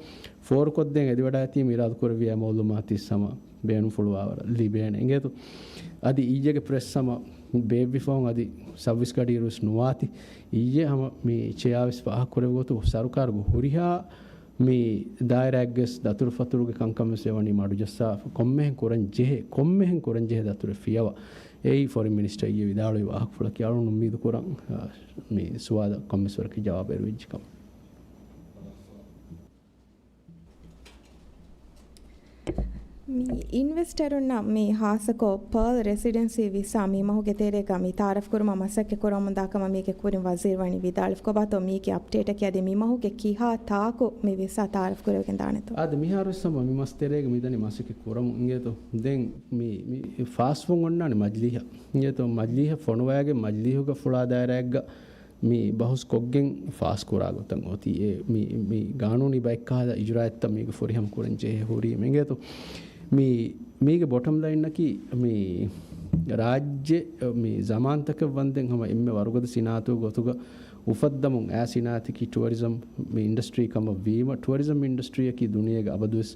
ފޯރުކޮށްދޭން އެދިވަޑައިތީ މި އިރާދަކުރެއްވިއްޔާ މައުލޫމާތު ތިއްސަމަ ބޭނުންފުޅުވާވަރަށް ލިބޭނެ. އިނގޭތޯ؟ އަދި އިއްޔެގެ ޕްރެސް ހަމަ ބޭއްވިފަހުން އަދި ސައުވީސް ގަޑިއިރުވެސް ނުވާތީ، އިއްޔެ ހަމަ މި ޗެއާވެސް ފާހަގަކުރެއްވި ގޮތު ސަރުކާރުގެ ހުރިހާ މި ދާއިރާއެއްގެސް ދަތުރުފަތުރުގެ ކަންކަން ވެސް އެވަނީ މަޑުޖައްސާފަ. ކޮންމެހެން ކުރަން ޖެހޭ، ކޮންމެހެން ކުރަން ޖެހޭ ދަތުރެއް ފިޔަވާ. އެއީ ފޮރިން މިނިސްޓަރ އިއްޔެ ވިދާޅުވި ވާހަކަފުޅަކީ. އަޅުން އުއްމީދު ކުރަން، އާ، މި ސުވާލަށް ކޮންމެސް ވަރަކަށް ޖަވާބު އެރުވެއްޖެ ކަމަށް. މި އިންވެސްޓަރުންނަށް މި ހާއްސަކޮށް ޕާލް ރެސިޑެންސީ ވިސާ މި މަހުގެ ތެރޭގަ މި ތައާރަފް ކުރުމަށް މަސައްކަތް ކުރަމުންދާ ކަމަށް މީގެ ކުރިން ވަޒީރު ވަނީ ވިދާޅުވި. ކޮބާތޯ މީގެ އަޕްޑޭޓަކީ؟ އަދި މި މަހުގެ ކިހާ ތާކު މި ވިސާ ތައާރަފް ކުރެވިގެން ދާނެތޯ؟ އާދެ، މިހާރު ވެސް ހަމަ މި މަސް ތެރޭގަ މިދަނީ މަސައްކަތް ކުރަމުން. އިނގޭތޯ؟ ދެން މި، މި ފާސްވުން އޮންނާނެ މަޖިލީހަށް. އިނގޭތޯ؟ މަޖިލީހަށް ފޮނުވައިގެން މަޖިލީހުގަ ފުޅާ ދާއިރާއެއްގަ މި ބަހުސް ކޮށްގެން ފާސް ކުރާ ގޮތަށް އޮތީ. އެ މި، މި ގާނޫނީ ބައެއް ކަހަލަ އިޖުރާއަތްތައް މީގެ ފުރިހަމަ ކުރަން ޖެހޭ ހުރީމަ. އިނގޭތޯ؟ މި، މީގެ ބޮޓަމް ލައިންއަކީ މި ރާއްޖެ މި ޒަމާންތަކެއް ވަންދެން ހަމަ އެންމެ ވަރުގަދަ ސިނާއަތުގެ ގޮތުގަ އުފައްދަމުން އައި ސިނާއަތަކީ ޓުއަރިޒަމް މި އިންޑަސްޓްރީ ކަމަށް ވީމަ، ޓުއަރިޒަމް އިންޑަސްޓްރީއަކީ ދުނިޔޭގެ އަބަދުވެސް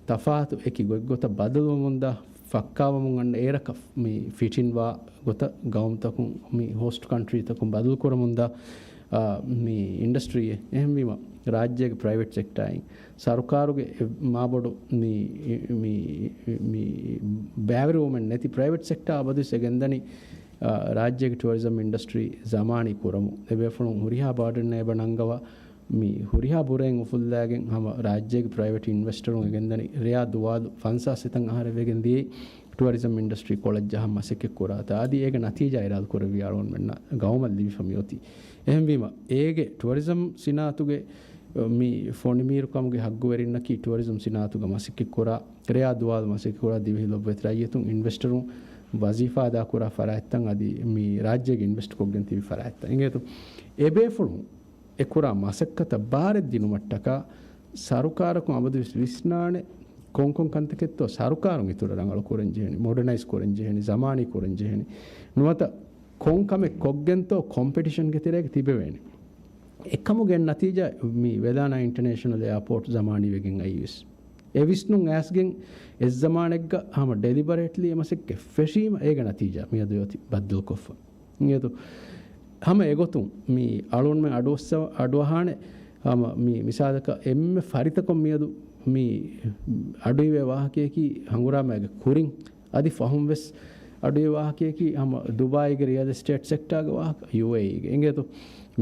ތަފާތު އެކި ގޮތްގޮތަށް ބަދަލުވަމުންދާ، ފައްކާވަމުން އަންނަ އޭރަކަށް މި ފިޓިންވާ ގޮތަށް ގައުމުތަކުން މި ހޯސްޓް ކަންޓްރީތަކުން ބަދަލުކުރަމުންދާ، އާ، މި އިންޑަސްޓްރީއެއް. އެހެންވީމަ، ރާއްޖޭގެ ޕްރައިވެޓް ސެކްޓާއިން ސަރުކާރުގެ އެ މާބޮޑު މި، މި، މި ބައިވެރިވުމެއް ނެތި ޕްރައިވެޓް ސެކްޓާ އަބަދުވެސް އެ ގެންދަނީ، އާ، ރާއްޖޭގެ ޓުއަރިޒަމް އިންޑަސްޓްރީ ޒަމާނީ ކުރަމުން. އެބޭފުޅުން ހުރިހާ ބާޑަން އެބަ ނަންގަވާ މި ހުރިހާ ބުރައެއް އުފުއްލާގެން ހަމަ ރާއްޖޭގެ ޕްރައިވެޓް އިންވެސްޓަރުން އެގެންދަނީ ރެޔާ ދުވާލު ފަންސާސް ސަތޭކަ އަހަރެއް ވެގެން ދިޔައީ ޓުއަރިޒަމް އިންޑަސްޓްރީ ކޮޅަށް ޖަހަން މަސައްކަތް ކުރާތާ. އަދި އޭގެ ނަތީޖާ އިރާދަ ކުރެއްވި އަޅުގަނޑުމެންނަށް ގައުމަށް ލިބިފަ މިއޮތީ. އެހެންވީމަ، އޭގެ ޓުއަރިޒަމް ސިނާއަތުގެ މި ފޮނިމީރުކަމުގެ ހައްގުވެރިންނަކީ ޓުއަރިޒަމް ސިނާއަތުގަ މަސައްކަތް ކުރާ، ރެޔާ ދުވާލު މަސައްކަތް ކުރާ ދިވެހި ލޮބުވެތި ރައްޔިތުން އިންވެސްޓަރުން ވަޒީފާ އަދާ ކުރާ ފަރާތްތައް އަދި މި ރާއްޖޭގެ އިންވެސްޓް ކޮށްގެން ތިބި ފަރާތްތައް. އިނގޭތޯ؟ އެބޭފުޅުން އެ ކުރާ މަސައްކަތަށް ބާރެއް ދިނުމަށްޓަކާ ސަރުކާރަކުން އަބަދުވެސް ވިސްނާނެ ކޮންކޮން ކަންތަކެއްތޯ ސަރުކާރުން އިތުރަށް ރަނގަޅު ކުރަން ޖެހެނީ، މޮޑަނައިޒް ކުރަން ޖެހެނީ، ޒަމާނީ ކުރަން ޖެހެނީ. ނުވަތަ ކޮން ކަމެއް ކޮށްގެންތޯ ކޮމްޕެޓިޝަންގެ ތެރޭގަ ތިބެވޭނެ. އެކަމުގެ ނަތީޖާ މި ވެލާނާ އިންޓަރނޭޝަނަލް އެއާޕޯޓް ޒަމާނީ ވެގެން އައީވެސް. އެ ވިސްނުން އައިސްގެން އެއްޒަމާނެއްގަ ހަމަ ޑެލިބަރޭޓްލީ އެ މަސައްކަތް ފެށީމަ އޭގެ ނަތީޖާ މިއަދު އޮތީ ބައްދަލުކޮށްފަ. އިނގޭތޯ؟ ހަމަ އެގޮތުން މި އަޅުންމެ އަޑުއައްސަ-، އަޑުއަހާނެ ހަމަ މި މިސާލަކަށް އެންމެ ފަރިތަކޮށް މިއަދު މި އަޑުއިވޭ ވާހަކަޔަކީ ހަނގުރާމައިގެ ކުރިން އަދި ފަހުން ވެސް އަޑުއިވޭ ވާހަކަޔަކީ ހަމަ ދުބާއީގެ ރިއަލް އެސްޓޭޓް ސެކްޓާގެ ވާހަކަ، ޔޫއޭއީގެ. އިނގޭތޯ؟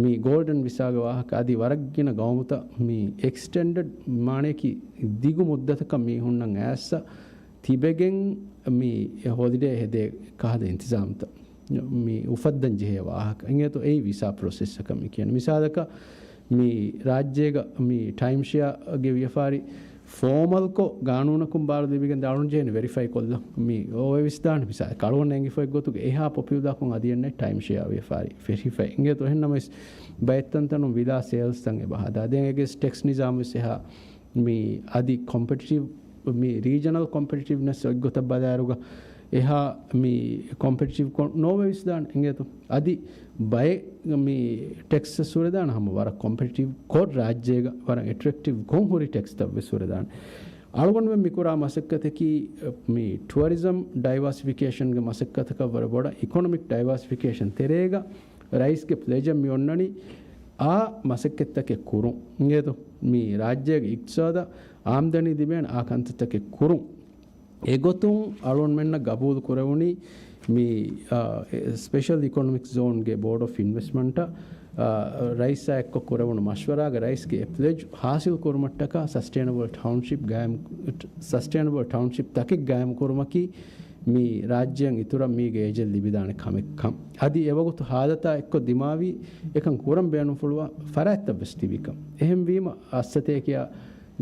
މި ގޯލްޑަން ވިސާގެ ވާހަކަ އަދި ވަރަށް ގިނަ ގައުމުތައް މި އެކްސްޓެންޑެޑް މާނަޔަކީ ދިގު މުއްދަތަކަށް މީހުންނަށް އައިސް ތިބެގެން މި ހޮލިޑޭ ހެދޭ ކަހަލަ އިންތިޒާމްތައް މި އުފައްދަން ޖެހޭ ވާހަކަ. އިނގޭތޯ އެއީ ވިސާ ޕްރޮސެސްއަކަށް މި ކިޔަނީ. މިސާލަކަށް މި ރާއްޖޭގަ މި ޓައިމް ޝެއާގެ ވިޔަފާރި ފޯމަލްކޮށް ގާނޫނަކުން ބާރު ލިބިގެން ދާން ޖެހޭނެ ވެރިފައި ކޮށްލަން. މި އޮވެވިސްދާނެ މިސާލަކަށް އަޅުގަނޑަށް އެނގިފައި ގޮތުގެ އެހާ ޕޮޕިއުލާކޮށް އަދި އެންނެ ޓައިމް ޝެއާ ވިޔަފާރި ވެރިފައި. އިނގޭތޯ އެހެންނަމަވެސް ބައެއްތަންތަނުން ވިލާ ސޭލްސްތައް އެބަ ހަދާ. ދެން އެގެސް ޓެކްސް ނިޒާމް ވެސް އެހާ މި އަދި ކޮމްޕެޓިޓިވް، މި ރީޖަނަލް ކޮމްޕެޓިޓިވްނެސް އޮތްގޮތަށް ބަލާއިރުގަ އެހާ މި ކޮމްޕެޓިޓިވް ކޮށް ނޯވެވިސްދާނެ އިނގޭތޯ. އަދި ބައެއް މި ޓެކްސް ވެސް ހުރެދާނެ ހަމަ ވަރަށް ކޮމްޕެޓިޓިވް ކޮށް ރާއްޖޭގަ ވަރަށް އެޓްރެކްޓިވް ކޮށް ހުރި ޓެކްސްތައް ވެސް ހުރެދާނެ. އަޅުގަނޑުމެން މިކުރާ މަސައްކަތަކީ، މި ޓުއަރިޒަމް ޑައިވާސިފިކޭޝަންގެ މަސައްކަތަކަށް ވަރަށް ބޮޑަށް. އިކޮނޮމިކް ޑައިވާސިފިކޭޝަން ތެރޭގަ ރައީސްގެ ޕްލެޖަށް މި އޮންނަނީ އާ މަސައްކަތްތަކެއް ކުރުން. އިނގޭތޯ؟ މި ރާއްޖޭގެ އިޤްތިޞާދަށް އާމްދަނީ ލިބޭނެ އާ ކަންތައްތަކެއް ކުރުން. އެގޮތުން އަޅުގަނޑުމެންނަށް ގަބޫލު ކުރެވުނީ މި، އާ، އެ، ސްޕެޝަލް އިކޮނޮމިކް ޒޯންގެ ބޯޑް އޮފް އިންވެސްޓްމަންޓަށް، އާ، ރައީސާ އެއްކޮށް ކުރެވުނު މަޝްވަރާގަ ރައީސްގެ އެ ޕްލެޖް ހާސިލް ކުރުމަށްޓަކާ ސަސްޓެއިނަބަލް ޓައުންޝިޕް ގާއިމް، ސަސްޓެއިނަބަލް ޓައުންޝިޕް ތަކެއް ގާއިމް ކުރުމަކީ މި ރާއްޖޭން އިތުރަށް މީގެ އެޖެއް ލިބިދާނެ ކަމެއް ކަން. އަދި އެވަގުތު ހާލަތާ އެއްކޮށް ދިމާވީ އެކަން ކުރަން ބޭނުންފުޅުވާ ފަރާތްތައް ވެސް ތިބިކަން. އެހެންވީމަ އައްސަތޭކަޔާ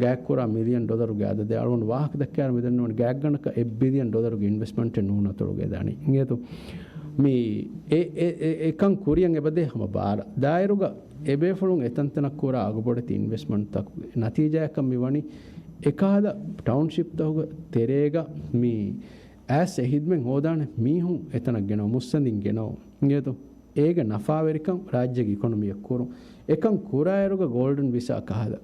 ގާތްކުރާ މިލިއަން ޑޮލަރުގެ އަދަދެއް އަޅުގަނޑު ވާހަކަ ދައްކާއިރު މިދަންނަވަނީ ގާތްގަނޑަކަށް އެއް ބިލިއަން ޑޮލަރުގެ އިންވެސްޓްމަންޓެއް ނޫން އަތޮޅުގައި ދާނީ. އިނގޭތޯ؟ މި އެ، އެ، އެ، އެކަން ކުރިޔަށް އެބަދޭ ހަމަ ބާރަށް. ދާއިރުގަ އެބޭފުޅުން އެތަންތަނަށް ކުރާ އަގުބޮޑެތި އިންވެސްޓްމަންޓްތަކުގެ ނަތީޖާއަކަށް މިވަނީ އެކަހަލަ ޓައުންޝިޕްތަކުގެ ތެރޭގަ މި އައިސް އެ ހިދްމަތް ހޯދާނެ މީހުން އެތަނަށް ގެނައު، މުއްސަނދިން ގެނައު. އިނގޭތޯ؟ އޭގެ ނަފާވެރިކަން ރާއްޖޭގެ އިކޮނޮމީއަށް ކުރުން. އެކަން ކުރާއިރުގަ ގޯލްޑަން ވިސާ ކަހަލަ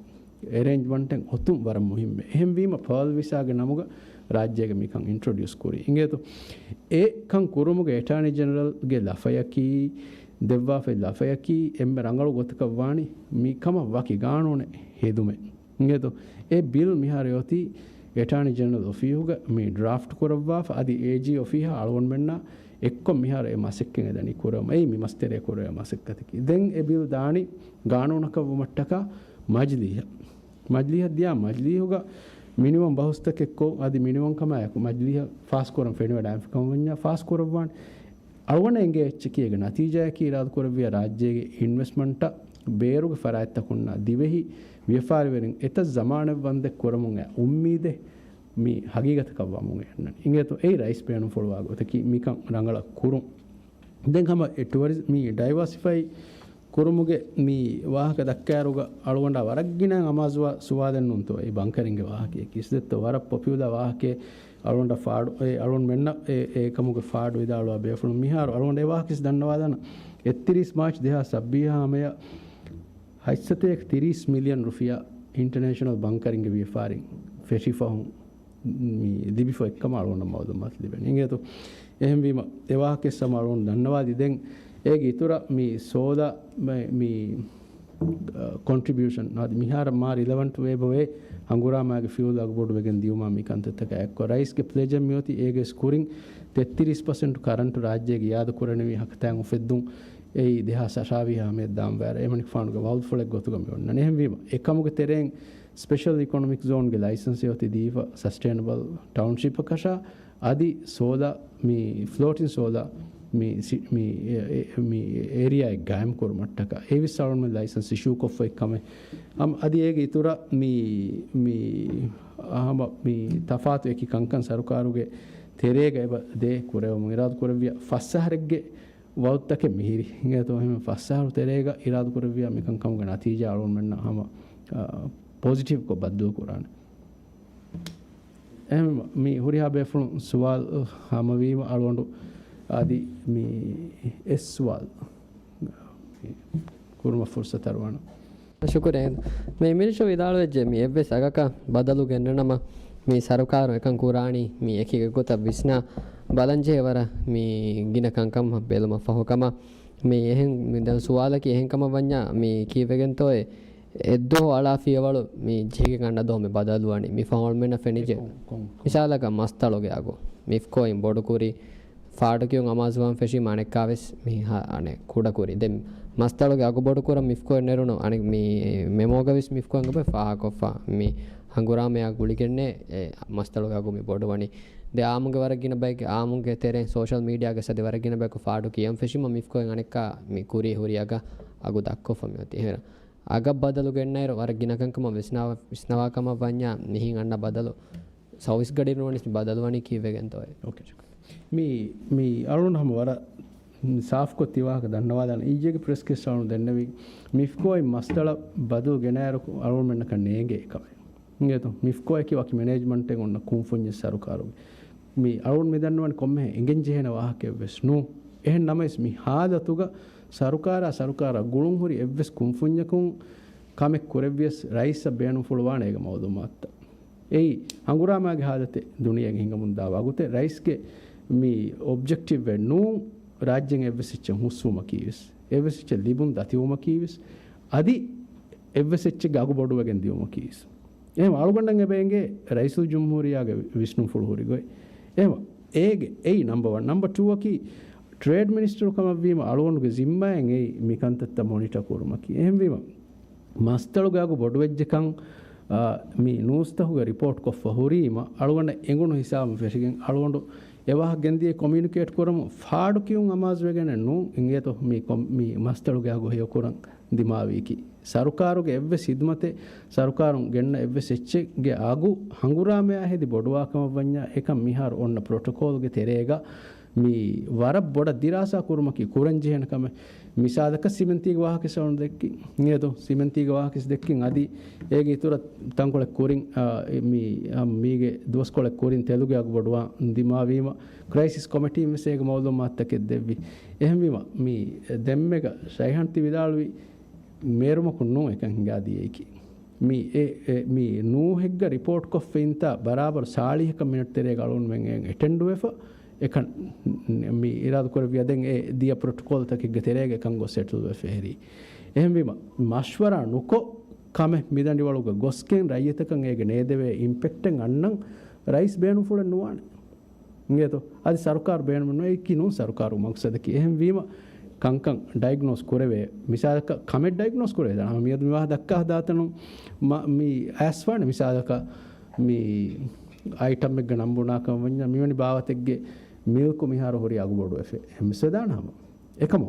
އެރޭންޖްމަންޓެއް އޮތުން ވަރަށް މުހިއްމޭ. އެހެންވީމަ ޕާލް ވިސާގެ ނަމުގަ ރާއްޖޭގަ މިކަން އިންޓްރޮޑިއުސް ކުރީ. އިނގޭތޯ؟ އެ ކަން ކުރުމުގެ އެޓާނީ ޖެނެރަލްގެ ލަފަޔަކީ، ދެއްވާފައި ލަފަޔަކީ އެންމެ ރަނގަޅު ގޮތަކަށް ވާނީ މި ކަމަށް ވަކި ގާނޫނެއް ހެދުމެއް. އިނގޭތޯ؟ އެ ބިލް މިހާރު އޮތީ އެޓާނީ ޖެނެރަލް އޮފީހުގަ މި ޑްރާފްޓް ކުރައްވާފަ، އަދި އޭޖީ އޮފީހާ އަޅުގަނޑުމެންނާ އެއްކޮށް މިހާރު އެ މަސައްކަތް އެދަނީ ކުރަމު. އެއީ މި މަސްތެރޭ ކުރެވޭ މަސައްކަތަކީ. ދެން އެ ބިލް ދާނީ ގާނޫނަކަށް ވުމަށްޓަކާ މަޖިލީހަށް. މަޖިލީހަށް ދިޔާ މަޖިލީހުގަ މިނިވަން ބަހުސްތަކެއްކޮށް، އަދި މިނިވަން ކަމާއެކު މަޖިލީހަށް ފާސްކުރަން ފެނިވަޑައިފި ކަމަށް ވަންޏާ ފާސް ކުރައްވާނެ. އަޅުގަނޑަށް އެނގޭ އެއްޗަކީ އޭގެ ނަތީޖާއަކީ އިރާދަކުރެއްވިޔާ ރާއްޖޭގެ އިންވެސްޓްމަންޓަށް ބޭރުގެ ފަރާތްތަކުންނާ ދިވެހި ވިޔަފާރިވެރިން އެތައް ޒަމާނެއް ވަންދެއް ކުރަމުން އައި އުއްމީދެއް މި ހަގީގަތަކަށް ވަމުން އެ އަންނަނީ. އިނގޭތޯ؟ އެއީ ރައީސް ބޭނުންފުޅުވާ ގޮތަކީ މިކަން ރަނގަޅަށް ކުރުން. ދެން ހަމަ އެ ޓުއަރިޒް މި ޑައިވާސިފައި ކުރުމުގެ މި ވާހަކަ ދައްކާއިރުގަ އަޅުގަނޑާ ވަރަށް ގިނަ އަމާޒުވާ ސުވާލެއް ނޫންތޯ އެ ބަންކަރިންގެ ވާހަކަޔަކީ. އިސް ދެއްތޯ ވަރަށް ޕޮޕިއުލާ ވާހަކައެއް އަޅުގަނޑަށް ފާޑު، އެ އަޅުގަނޑުމެންނަށް އެ، އެ ކަމުގެ ފާޑު ވިދާޅުވާ ބޭފުޅުން މިހާރު އަޅުގަނޑު އެ ވާހަކަ ވެސް ދަންނަވާލާނަން. އެއްތިރީސް މާޗް ދެހާސް ސައްބީހާ ހަމަޔަށް ހަތްސަތޭކަ ތިރީސް މިލިއަން ރުފިޔާ އިންޓަނޭޝަނަލް ބަންކަރިންގެ ވިޔަފާރިން ފެށިފަހުން މި ލިބިފަ އެއްކަމަށް އަޅުގަނޑަށް މައުލޫމާތު ލިބެނީ. އިނގޭތޯ؟ އެހެންވީމަ، އެ ވާހަކަ ސަމަ އަޅުގަނޑު ދަންނަވާދި. ދެން އޭގެ އިތުރަށް މި ސޯލާ މި، މި، އަ، ކޮންޓްރިބިއުޝަން އަދި މިހާރަށް މާ ރިލަވަންޓް ވޭ ބޮވޭ ހަނގުރާމާގެ ފިއުލް އަގުބޮޑުވެގެން ދިޔުމާ މި ކަންތައްތަކާ އެއްކޮށް، ރައީސްގެ ޕްލެޖަށް މިއޮތީ އޭގެ ވެސް ކުރިން ތެއްތިރީސް ޕަސެންޓު ކަރަންޓު ރާއްޖޭގެ އިއާދަ ކުރަނިވި ހަކަތާއެއް އުފެއްދުން. އެއީ ދެހާސް އަށާވީހާ ހަމަޔަށް ދާން ވާއިރަށް އެމަނިކުފާނުގެ ވައުދުފުޅެއް ގޮތުގަ މި އޮންނަނީ. އެހެންވީމަ، އެކަމުގެ ތެރެއިން ސްޕެޝަލް އިކޮނޮމިކް ޒޯންގެ ލައިސަންސެއް އޮތީ ދީފަ ސަސްޓެއިނަބަލް ޓައުންޝިޕަކަށާ، އަދި ސޯލާ މި ފްލޯޓިން ސޯލާ މި ސި-، މި އެ-، އެ-، މި އޭރިއާއެއް ގާއިމް ކުރުމަށްޓަކާ. އެވެސް އަޅުގަނޑުމެން ލައިސަންސް އިޝޫކޮށްފައި ކަމެއް. އަމް އަދި އޭގެ އިތުރަށް މި، މި ހަމަ މި ތަފާތު އެކި ކަންކަން ސަރުކާރުގެ ތެރޭގަ އެބަ ދޭ ކުރެވެމުން އިރާދަކުރެއްވިޔާ ފަސް އަހަރެއްގެ ވައުދުތަކެއް މިހިރީ. އިނގޭތޯ؟ އެހެން ފަސް އަހަރު ތެރޭގަ އިރާދަކުރެއްވިޔާ މިކަން ކަމުގެ ނަތީޖާ އަޅުގަނޑުމެންނަށް ހަމަ، އާ، ޕޮޒިޓިވްކޮށް ބައްދަލު ކުރާނެ. އެހެން މި ހުރިހާ ބޭފުޅުން ސުވާލު ހަމަވީމަ އަޅުގަނޑު އަދި މި އެއް ސުވާލު ކުރުމަށް ފުރުސަތު އަރުވާނަން. ޝުކުރެއް. މި މިނިސްޓަރ ވިދާޅުވެއްޖެ މި އެއްވެސް އަގަކަށް ބަދަލު ގެންނަނަމަ މި ސަރުކާރު އެކަން ކުރާނީ މި އެކި ގޮތަށް ވިސްނާ ބަލަންޖެހޭ ވަރަށް މި ގިނަ ކަންކަމަށް ބެލުމަށް ފަހު ކަމަށް. މި އެހެން މި ދެން ސުވާލަކީ އެހެން ކަމަށް ވަންޏާ މި ކީއްވެގެންތޯއޭ އެއްދުވަހު އަޅާ ފިޔަވަޅު މި ޖެހިގެން އަންނަ ދުވަހު މި ބަދަލުވަނީ. މި ފަހުން މިނަށް ފެނިޖެ. ކޮން، ކޮން، ކޮން؟ މިސާލަކަށް މަސްތަޅުގެ އަގު. މިފްކޯއިން ބޮޑުކުރި ފާޑު ކިޔުން އަމާޒުވާން ފެށީމަ އަނެއްކާވެސް މި ހަ-، އަނެއް ކުޑަކުރި. ދެން މަސްތަޅުގެ އަގު ބޮޑުކުރަން މިފްކޯއިން ނެރުނު އަނެއް މި މެމޯގަ ވެސް މިފްކޯއިން ގޮބައި ފާހަގަކޮށްފަ. މި ހަނގުރާމަޔާ ގުޅިގެންނޭ އެ މަސްތަޅުގެ އަގު މި ބޮޑުވަނީ. ދެ އާއްމުގެ ވަރަށް ގިނަ ބައެއްގެ އާއްމުގެ ތެރެއިން ސޯޝަލް މީޑިއާގަ ސަދި ވަރަށް ގިނަ ބަޔަކު ފާޑު ކިޔަން ފެށީމަ މިފްކޯއިން އަނެއްކާ މި ކުރީ ހުރި އަގަށް އަގު ދައްކޮށްފަ މިއޮތީ. އެހެން އަގަށް ބަދަލު ގެންނައިރު ވަރަށް ގިނަ ކަންކަމަށް ވިސްނާ-، ވިސްނަވާ ކަމަށް ވަންޏާ މިހިން އަންނަ ބަދަލު ސައުވީސް ގަޑި ނުވަނީސް މި ބަދަލުވަނީ ކީއްވެގެންތޯއޭ؟ އޯކޭ. މި، މި އަޅުން ހަމަ ވަރަށް ސާފްކޮށް ތި ވާހަކަ ދަންނަވާލާނެ. އިއްޔެގެ ޕްރެސް ކިޔަސް އަޅުން ދެންނެވި މިފްކޯއިން މަސްތަޅަ ބަދަލު ގެނައިރު އަޅުންމެންނަކަށް ނޭނގޭ ކަމެއް. އިނގޭތޯ؟ މިފްކޯއަކީ ވަކި މެނޭޖްމަންޓެއް އޮންނަ ކުންފުންޏެއް ސަރުކާރުގެ. މި އަޅުން މި ދަންނަވަން ކޮންމެހެން އެނގެން ޖެހޭނެ ވާހަކައެއް ވެސް ނޫން. އެހެން ނަމަވެސް މި ހާލަތުގަ ސަރުކާރާ ސަރުކާރާ ގުޅުންހުރި އެއްވެސް ކުންފުންޏަކުން ކަމެއް ކުރެއްވިޔަސް ރައީސަށް ބޭނުންފުޅުވާނެ އޭގެ މައުލޫމާތުތައް. އެއީ ހަނގުރާމާގެ ހާލަތެއް ދުނިޔޭގެ ހިނގަމުންދާ ވަގުތެއް. ރައީސްގެ މި އޮބްޖެކްޓިވްއެއް ނޫން ރާއްޖޭން އެއްވެސް އެއްޗެއް ހުސްވުމަކީވެސް، އެއްވެސް އެއްޗެއް ލިބުން ދަތިވުމަކީވެސް، އަދި އެއްވެސް އެއްޗެއްގެ އަގު ބޮޑުވެގެން ދިޔުމަކީވެސް. އެހެން އަޅުގަނޑަށް އެބަ އެނގޭ ރައީސުލްޖުމްހޫރިއްޔާގެ ވިސްނުންފުޅު ހުރި ގޮތް. އެހެން އޭގެ އެއީ ނަމްބަ ވަން. ނަމްބަ ޓޫއަކީ، ޓްރޭޑް މިނިސްޓަރު ކަމަށްވީމަ އަޅުގަނޑުގެ ޒިންމާއެއް އެއީ މި ކަންތައްތައް މޮނިޓަ ކުރުމަކީ. އެހެންވީމަ، މަސްތަޅުގެ އަގު ބޮޑުވެއްޖެކަން، އާ، މި ނޫސްތަކުގަ ރިޕޯޓް ކޮށްފަ ހުރީމަ، އަޅުގަނޑަށް އެނގުނު ހިސާބުން ފެށިގެން އަޅުގަނޑު އެ ވާހަކަ ގެންދިޔަ ކޮމިއުނިކޭޓް ކުރަމުން ފާޑު ކިޔުން އަމާޒުވެގެނެއް ނޫން. އިނގޭތޯ މި ކޮ-، މި މަސްތަޅުގެ އަގު ހެޔޮކުރަން ދިމާވީކީ. ސަރުކާރުގެ އެއްވެސް ހިދުމަތެއް، ސަރުކާރުން ގެންނަ އެއްވެސް އެއްޗެއްގެ އަގު ހަނގުރާމަޔާ ހެދި ބޮޑުވާކަމަށްވަންޏާ، އެކަން މިހާރު އޮންނަ ޕްރޮޓޮކޯލްގެ ތެރޭގަ މި ވަރަށް ބޮޑަށް ދިރާސާ ކުރުމަކީ ކުރަން ޖެހޭނެ ކަމެއް. މިސާލަކަށް ސިމެންތީގެ ވާހަކަ އަޅުގަނޑު ދެއްކި، އިނގޭތޯ؟ ސިމެންތީގެ ވާހަކަ ދެއްކިން އަދި އޭގެ އިތުރަށް ތަންކޮޅެއް ކުރިން، އާ، މި، އާ، މީގެ ދުވަސްކޮޅެއް ކުރިން ތެލުގެ އަގު ބޮޑުވާ ދިމާވީމަ، ކްރައިސިސް ކޮމިޓީން ވެސް އޭގެ މައުލޫމާތުތަކެއް ދެއްވި. އެހެންވީމަ، މި ދެންމެގަ ޝައިހާން ތި ވިދާޅުވި މޭރުމަކުން ނޫން އެކަން ހިނގާ ދިޔައީކީ. މި އެ، އެ، މި ނޫހެއްގަ ރިޕޯޓް ކޮށްފަ އިންތާ ބަރާބަރު ސާޅީހަކަށް މިނެޓް ތެރޭގަ އަޅުގަނޑުމެން އެ އެޓެންޑުވެފަ، އެކަން މި އިރާދަ ކުރެއްވިޔާ ދެން އެ ދިޔަ ޕްރޮޓޮކޯލްތަކެއްގެ ތެރޭގަ އެކަން ގޮސް ސެޓްލް ވެފަ ހެރީ. އެހެންވީމަ، މަޝްވަރާ ނުކޮށް ކަމެއް މިދަނޑިވަޅުގަ ގޮސްގެން ރައްޔިތަކަށް އޭގެ ނޭދެވޭ އިމްޕެކްޓެއް އަންނަން ރައީސް ބޭނުންފުޅެއް ނުވާނެ. އިނގޭތޯ؟ އަދި ސަރުކާރު ބޭނުމެއް ނުވޭ، އެކީ ނޫން ސަރުކާރު މަގްސަދަކީ. އެހެންވީމަ، ކަންކަން ޑައިގްނޯސް ކުރެވޭ، މިސާލަކަށް ކަމެއް ޑައިގްނޯސް ކުރެވޭ. ދާނަ މިއަދު މި ވާހަކަ ދައްކާ ދާތަނު މަ-، މި އައިސް ވާނެ މިސާލަކަށް މި އައިޓަމެއްގެ ނަން ބުނާކަމަށް ވަންޏާ، މިވެނި ބާވަތެއްގެ މިލްކު މިހާރު ހުރީ އަގު ބޮޑުވެފަ. އެހެން ވެސް ވެދާނެ ހަމަ. އެކަމު،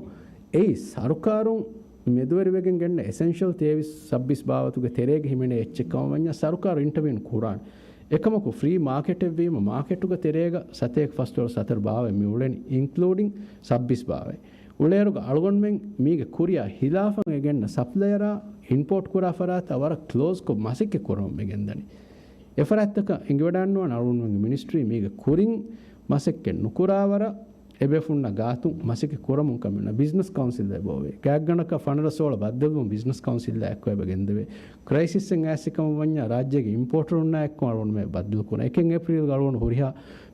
އެއީ ސަރުކާރުން މެދުވެރިވެގެން ގެންނަ އެސެންޝަލް ތޭވީސް ސައްބީސް ބާވަތުގެ ތެރޭގަ ހިމެނޭ އެއްޗެއް ކަމަށް ވަންޏާ، ސަރުކާރު އިންޓަވީން ކުރާނެ. އެކަމަކު، ފްރީ މާކެޓެއް ވީމަ، މާކެޓުގެ ތެރޭގަ ސަތޭކަ ފަސް ޑޮލަރު ސަތަރު ބާވަތް މި އުޅެނީ، އިންކްލޫޑިން ސައްބީސް ބާވަތް. އުޅޭއިރުގަ އަޅުގަނޑުމެން މީގެ ކުރިއާ ހިލާފަށް އެ ގެންނަ ސަޕްލަޔަރާ އިމްޕޯޓް ކުރާ ފަރާތާ ވަރަށް ކްލޯޒްކޮށް މަސައްކަތް ކުރަމުން މި ގެންދަނީ. އެ ފަރާތްތަކަށް އެނގިވަޑާންނުވާނެ އަޅުގަނޑުމެންގެ މިނިސްޓްރީ މީގެ ކުރިން މަސައްކަތް ނުކުރާވަރަށް އެބޭފުޅުންނާ ގާތުން މަސައްކަތް ކުރަމުން ކަމެއް ނުވާ. ބިޒްނަސް ކައުންސިލް އެބައޮވޭ. ގާތްގަނޑަކަށް ފަނަރަ ސޯޅަ ބައްދަލުވުން ބިޒްނަސް ކައުންސިލްއާ އެއްކޮށް އެބަ ގެންދެވޭ. ކްރައިސިސްއެއް އައިސް ކަމަށް ވަންޏާ، ރާއްޖޭގެ އިމްޕޯޓަރުންނާ އެއްކޮށް އަޅުގަނޑުމެން ބައްދަލު ކުރަން. އެކެއް އޭޕްރީލްގަ އަޅުގަނޑު ހުރިހާ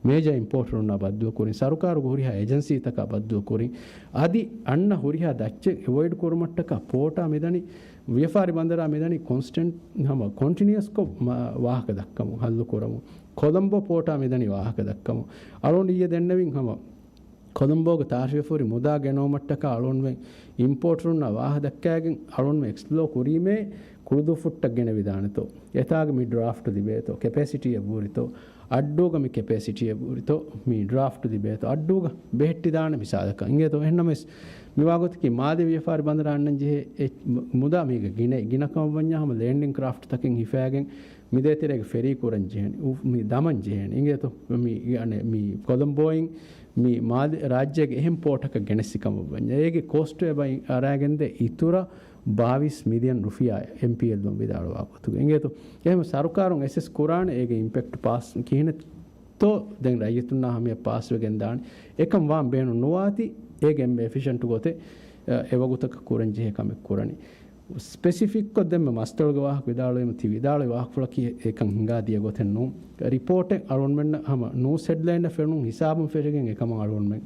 މޭޖާ އިމްޕޯޓަރުންނާ ބައްދަލު ކުރިން. ސަރުކާރުގެ ހުރިހާ އެޖެންސީތަކާ ބައްދަލު ކުރިން. އަދި އަންނަ ހުރިހާ ދައްޗެއް އެވޮއިޑް ކުރުމަށްޓަކާ ޕޯޓާ މިދަނީ، ވިޔަފާރި ބަނދަރާ މިދަނީ ކޮންސްޓެންޓް ހަމަ ކޮންޓިނިއަސްކޮށް މަ-، ވާހަކަ ދައްކަމުން، ހައްލު ކުރަމުން. ކޮލަމްބޯ ޕޯޓާ މިދަނީ ވާހަކަ ދައްކަމުން. އަޅުގަނޑު އިއްޔެ ދެންނެވިން ހަމަ ކޮލަމްބޯގެ ތާރިފް ހުރި މުދާ ގެނައުމަށްޓަކާ އަޅުގަނޑުމެން އިމްޕޯޓަރުންނާ ވާހަކަ ދައްކައިގެން އަޅުގަނޑުމެން އެކްސްޕްލޯ ކުރީމޭ ކުޅުދުއްފުށްޓަށް ގެނެވިދާނެތޯ، އެތާގަ މި ޑްރާފްޓް ލިބޭތޯ، ކެޕޭސިޓީއެއް ވޫރިތޯ، އައްޑޫގަ މި ކެޕޭސިޓީއެއް ވޫރިތޯ، މި ޑްރާފްޓް ލިބޭތޯ، އައްޑޫގަ ބެހެއްޓިދާނެ މިސާލަކަށް އިނގޭތޯ. އެހެންނަމަވެސް މި ވާގޮތަކީ މާލެ ވިޔަފާރި ބަނދަރާ އަންނަން ޖެހޭ އެ މުދާ މީގަ ގިނަ، ގިނަ ކަމަށް ވަންޏާ ހަމަ ލޭންޑިން ކްރާފްޓް ތަކެއް ހިފާގެން މި ދޭތެރޭގަ ފެރީ ކުރަން ޖެހޭނެ، އު-، މި ދަމަން ޖެހޭނެ. އިނގޭތޯ މި، އަނެއް، މި ކޮލަމްބޯއިން މި މާލެ ރާއްޖޭގެ އެހެން ޕޯޓަކަށް ގެނެއްސި ކަމަށް ވަންޏާ، އޭގެ ކޯސްޓު އެބަ އަރާގެންދޭ އިތުރަށް ބާވީސް މިލިއަން ރުފިޔާ، އެމްޕީއެލްއުން ވިދާޅުވާ ގޮތުގަ. އިނގޭތޯ އެހެން ސަރުކާރުން އެސެސް ކުރާނެ އޭގެ އިމްޕެކްޓް ޕާސް ކިހިނެއްތޯ ދެން ރައްޔިތުންނާ ހަމަޔަށް ޕާސްވެގެން ދާނެ. އެކަން ވާން ބޭނުން ނުވާތީ އޭގެ އެންމެ އެފިޝަންޓް ގޮތެއް، އެ، އެވަގުތަކަށް ކުރަން ޖެހޭ ކަމެއް ކުރަނީ. ސްޕެސިފިކްކޮށް ދެންމެ މަސްތަޅުގެ ވާހަކަ ވިދާޅުވީމަ، ތި ވިދާޅުވި ވާހަކަފުޅަކީ އެކަން ހިނގާ ދިޔަ ގޮތެއް ނޫން. ރިޕޯޓެއް އަޅުގަނޑުމެންނަށް ހަމަ ނޫސް ހެޑްލައިންއަށް ފެނުނު ހިސާބުން ފެށިގެން އެކަމަށް އަޅުގަނޑުމެން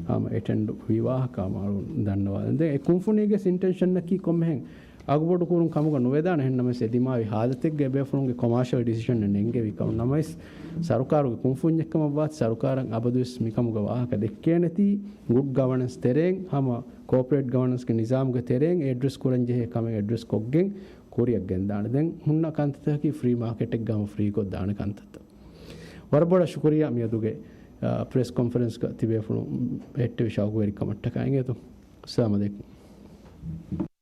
ހަމަ އެޓެންޑް ވީ ވާހަކަ ހަމަ އަޅުގަނޑު ދަންނަވާލަން. ދެން އެ ކުންފުނީގެ އިންޓެންޝަންއަކީ ކޮންމެހެން އަގުބޮޑު ކުރުން ކަމުގަ ނުވެދާނެ. އެހެންނަމަވެސް އެ ދިމާވި ހާލަތެއްގަ އެބޭފުޅުންގެ ކޮމާޝަލް ޑިސިޝަނެއް ނެންގެވި ކަމުން. ނަމަވެސް ސަރުކާރުގެ ކުންފުންޏެއްކަމަށްވާތީ ސަރުކާރަށް އަބަދުވެސް މިކަމުގަ ވާހަކަ ދެއްކޭނެތީ، ގުޑް ގަވަނަންސް ތެރެއިން ހަމަ ކޯޕަރޭޓް ގަވަނަންސްގެ ނިޒާމުގެ ތެރެއިން އެޑްރެސް ކުރަން ޖެހޭ ކަމެއް އެޑްރެސް ކޮށްގެން ކުރިއަށް ގެންދާނެ. ދެން ހުންނަ ކަންތައްތަކަކީ ފްރީ މާކެޓެއްގަ ހަމަ ފްރީކޮށް ދާނެ ކަންތައްތައް. ވަރަށް ބޮޑަށް ޝުކުރިއްޔާ މިއަދުގެ، އާ، ޕްރެސް ކޮންފަރެންސްގަ ތިބޭފުޅުން ބެހެއްޓެވި ޝައުގުވެރިކަމަށްޓަކާ. އިނގޭތޯ. އައްސަލާމު ޢަލައިކުމް.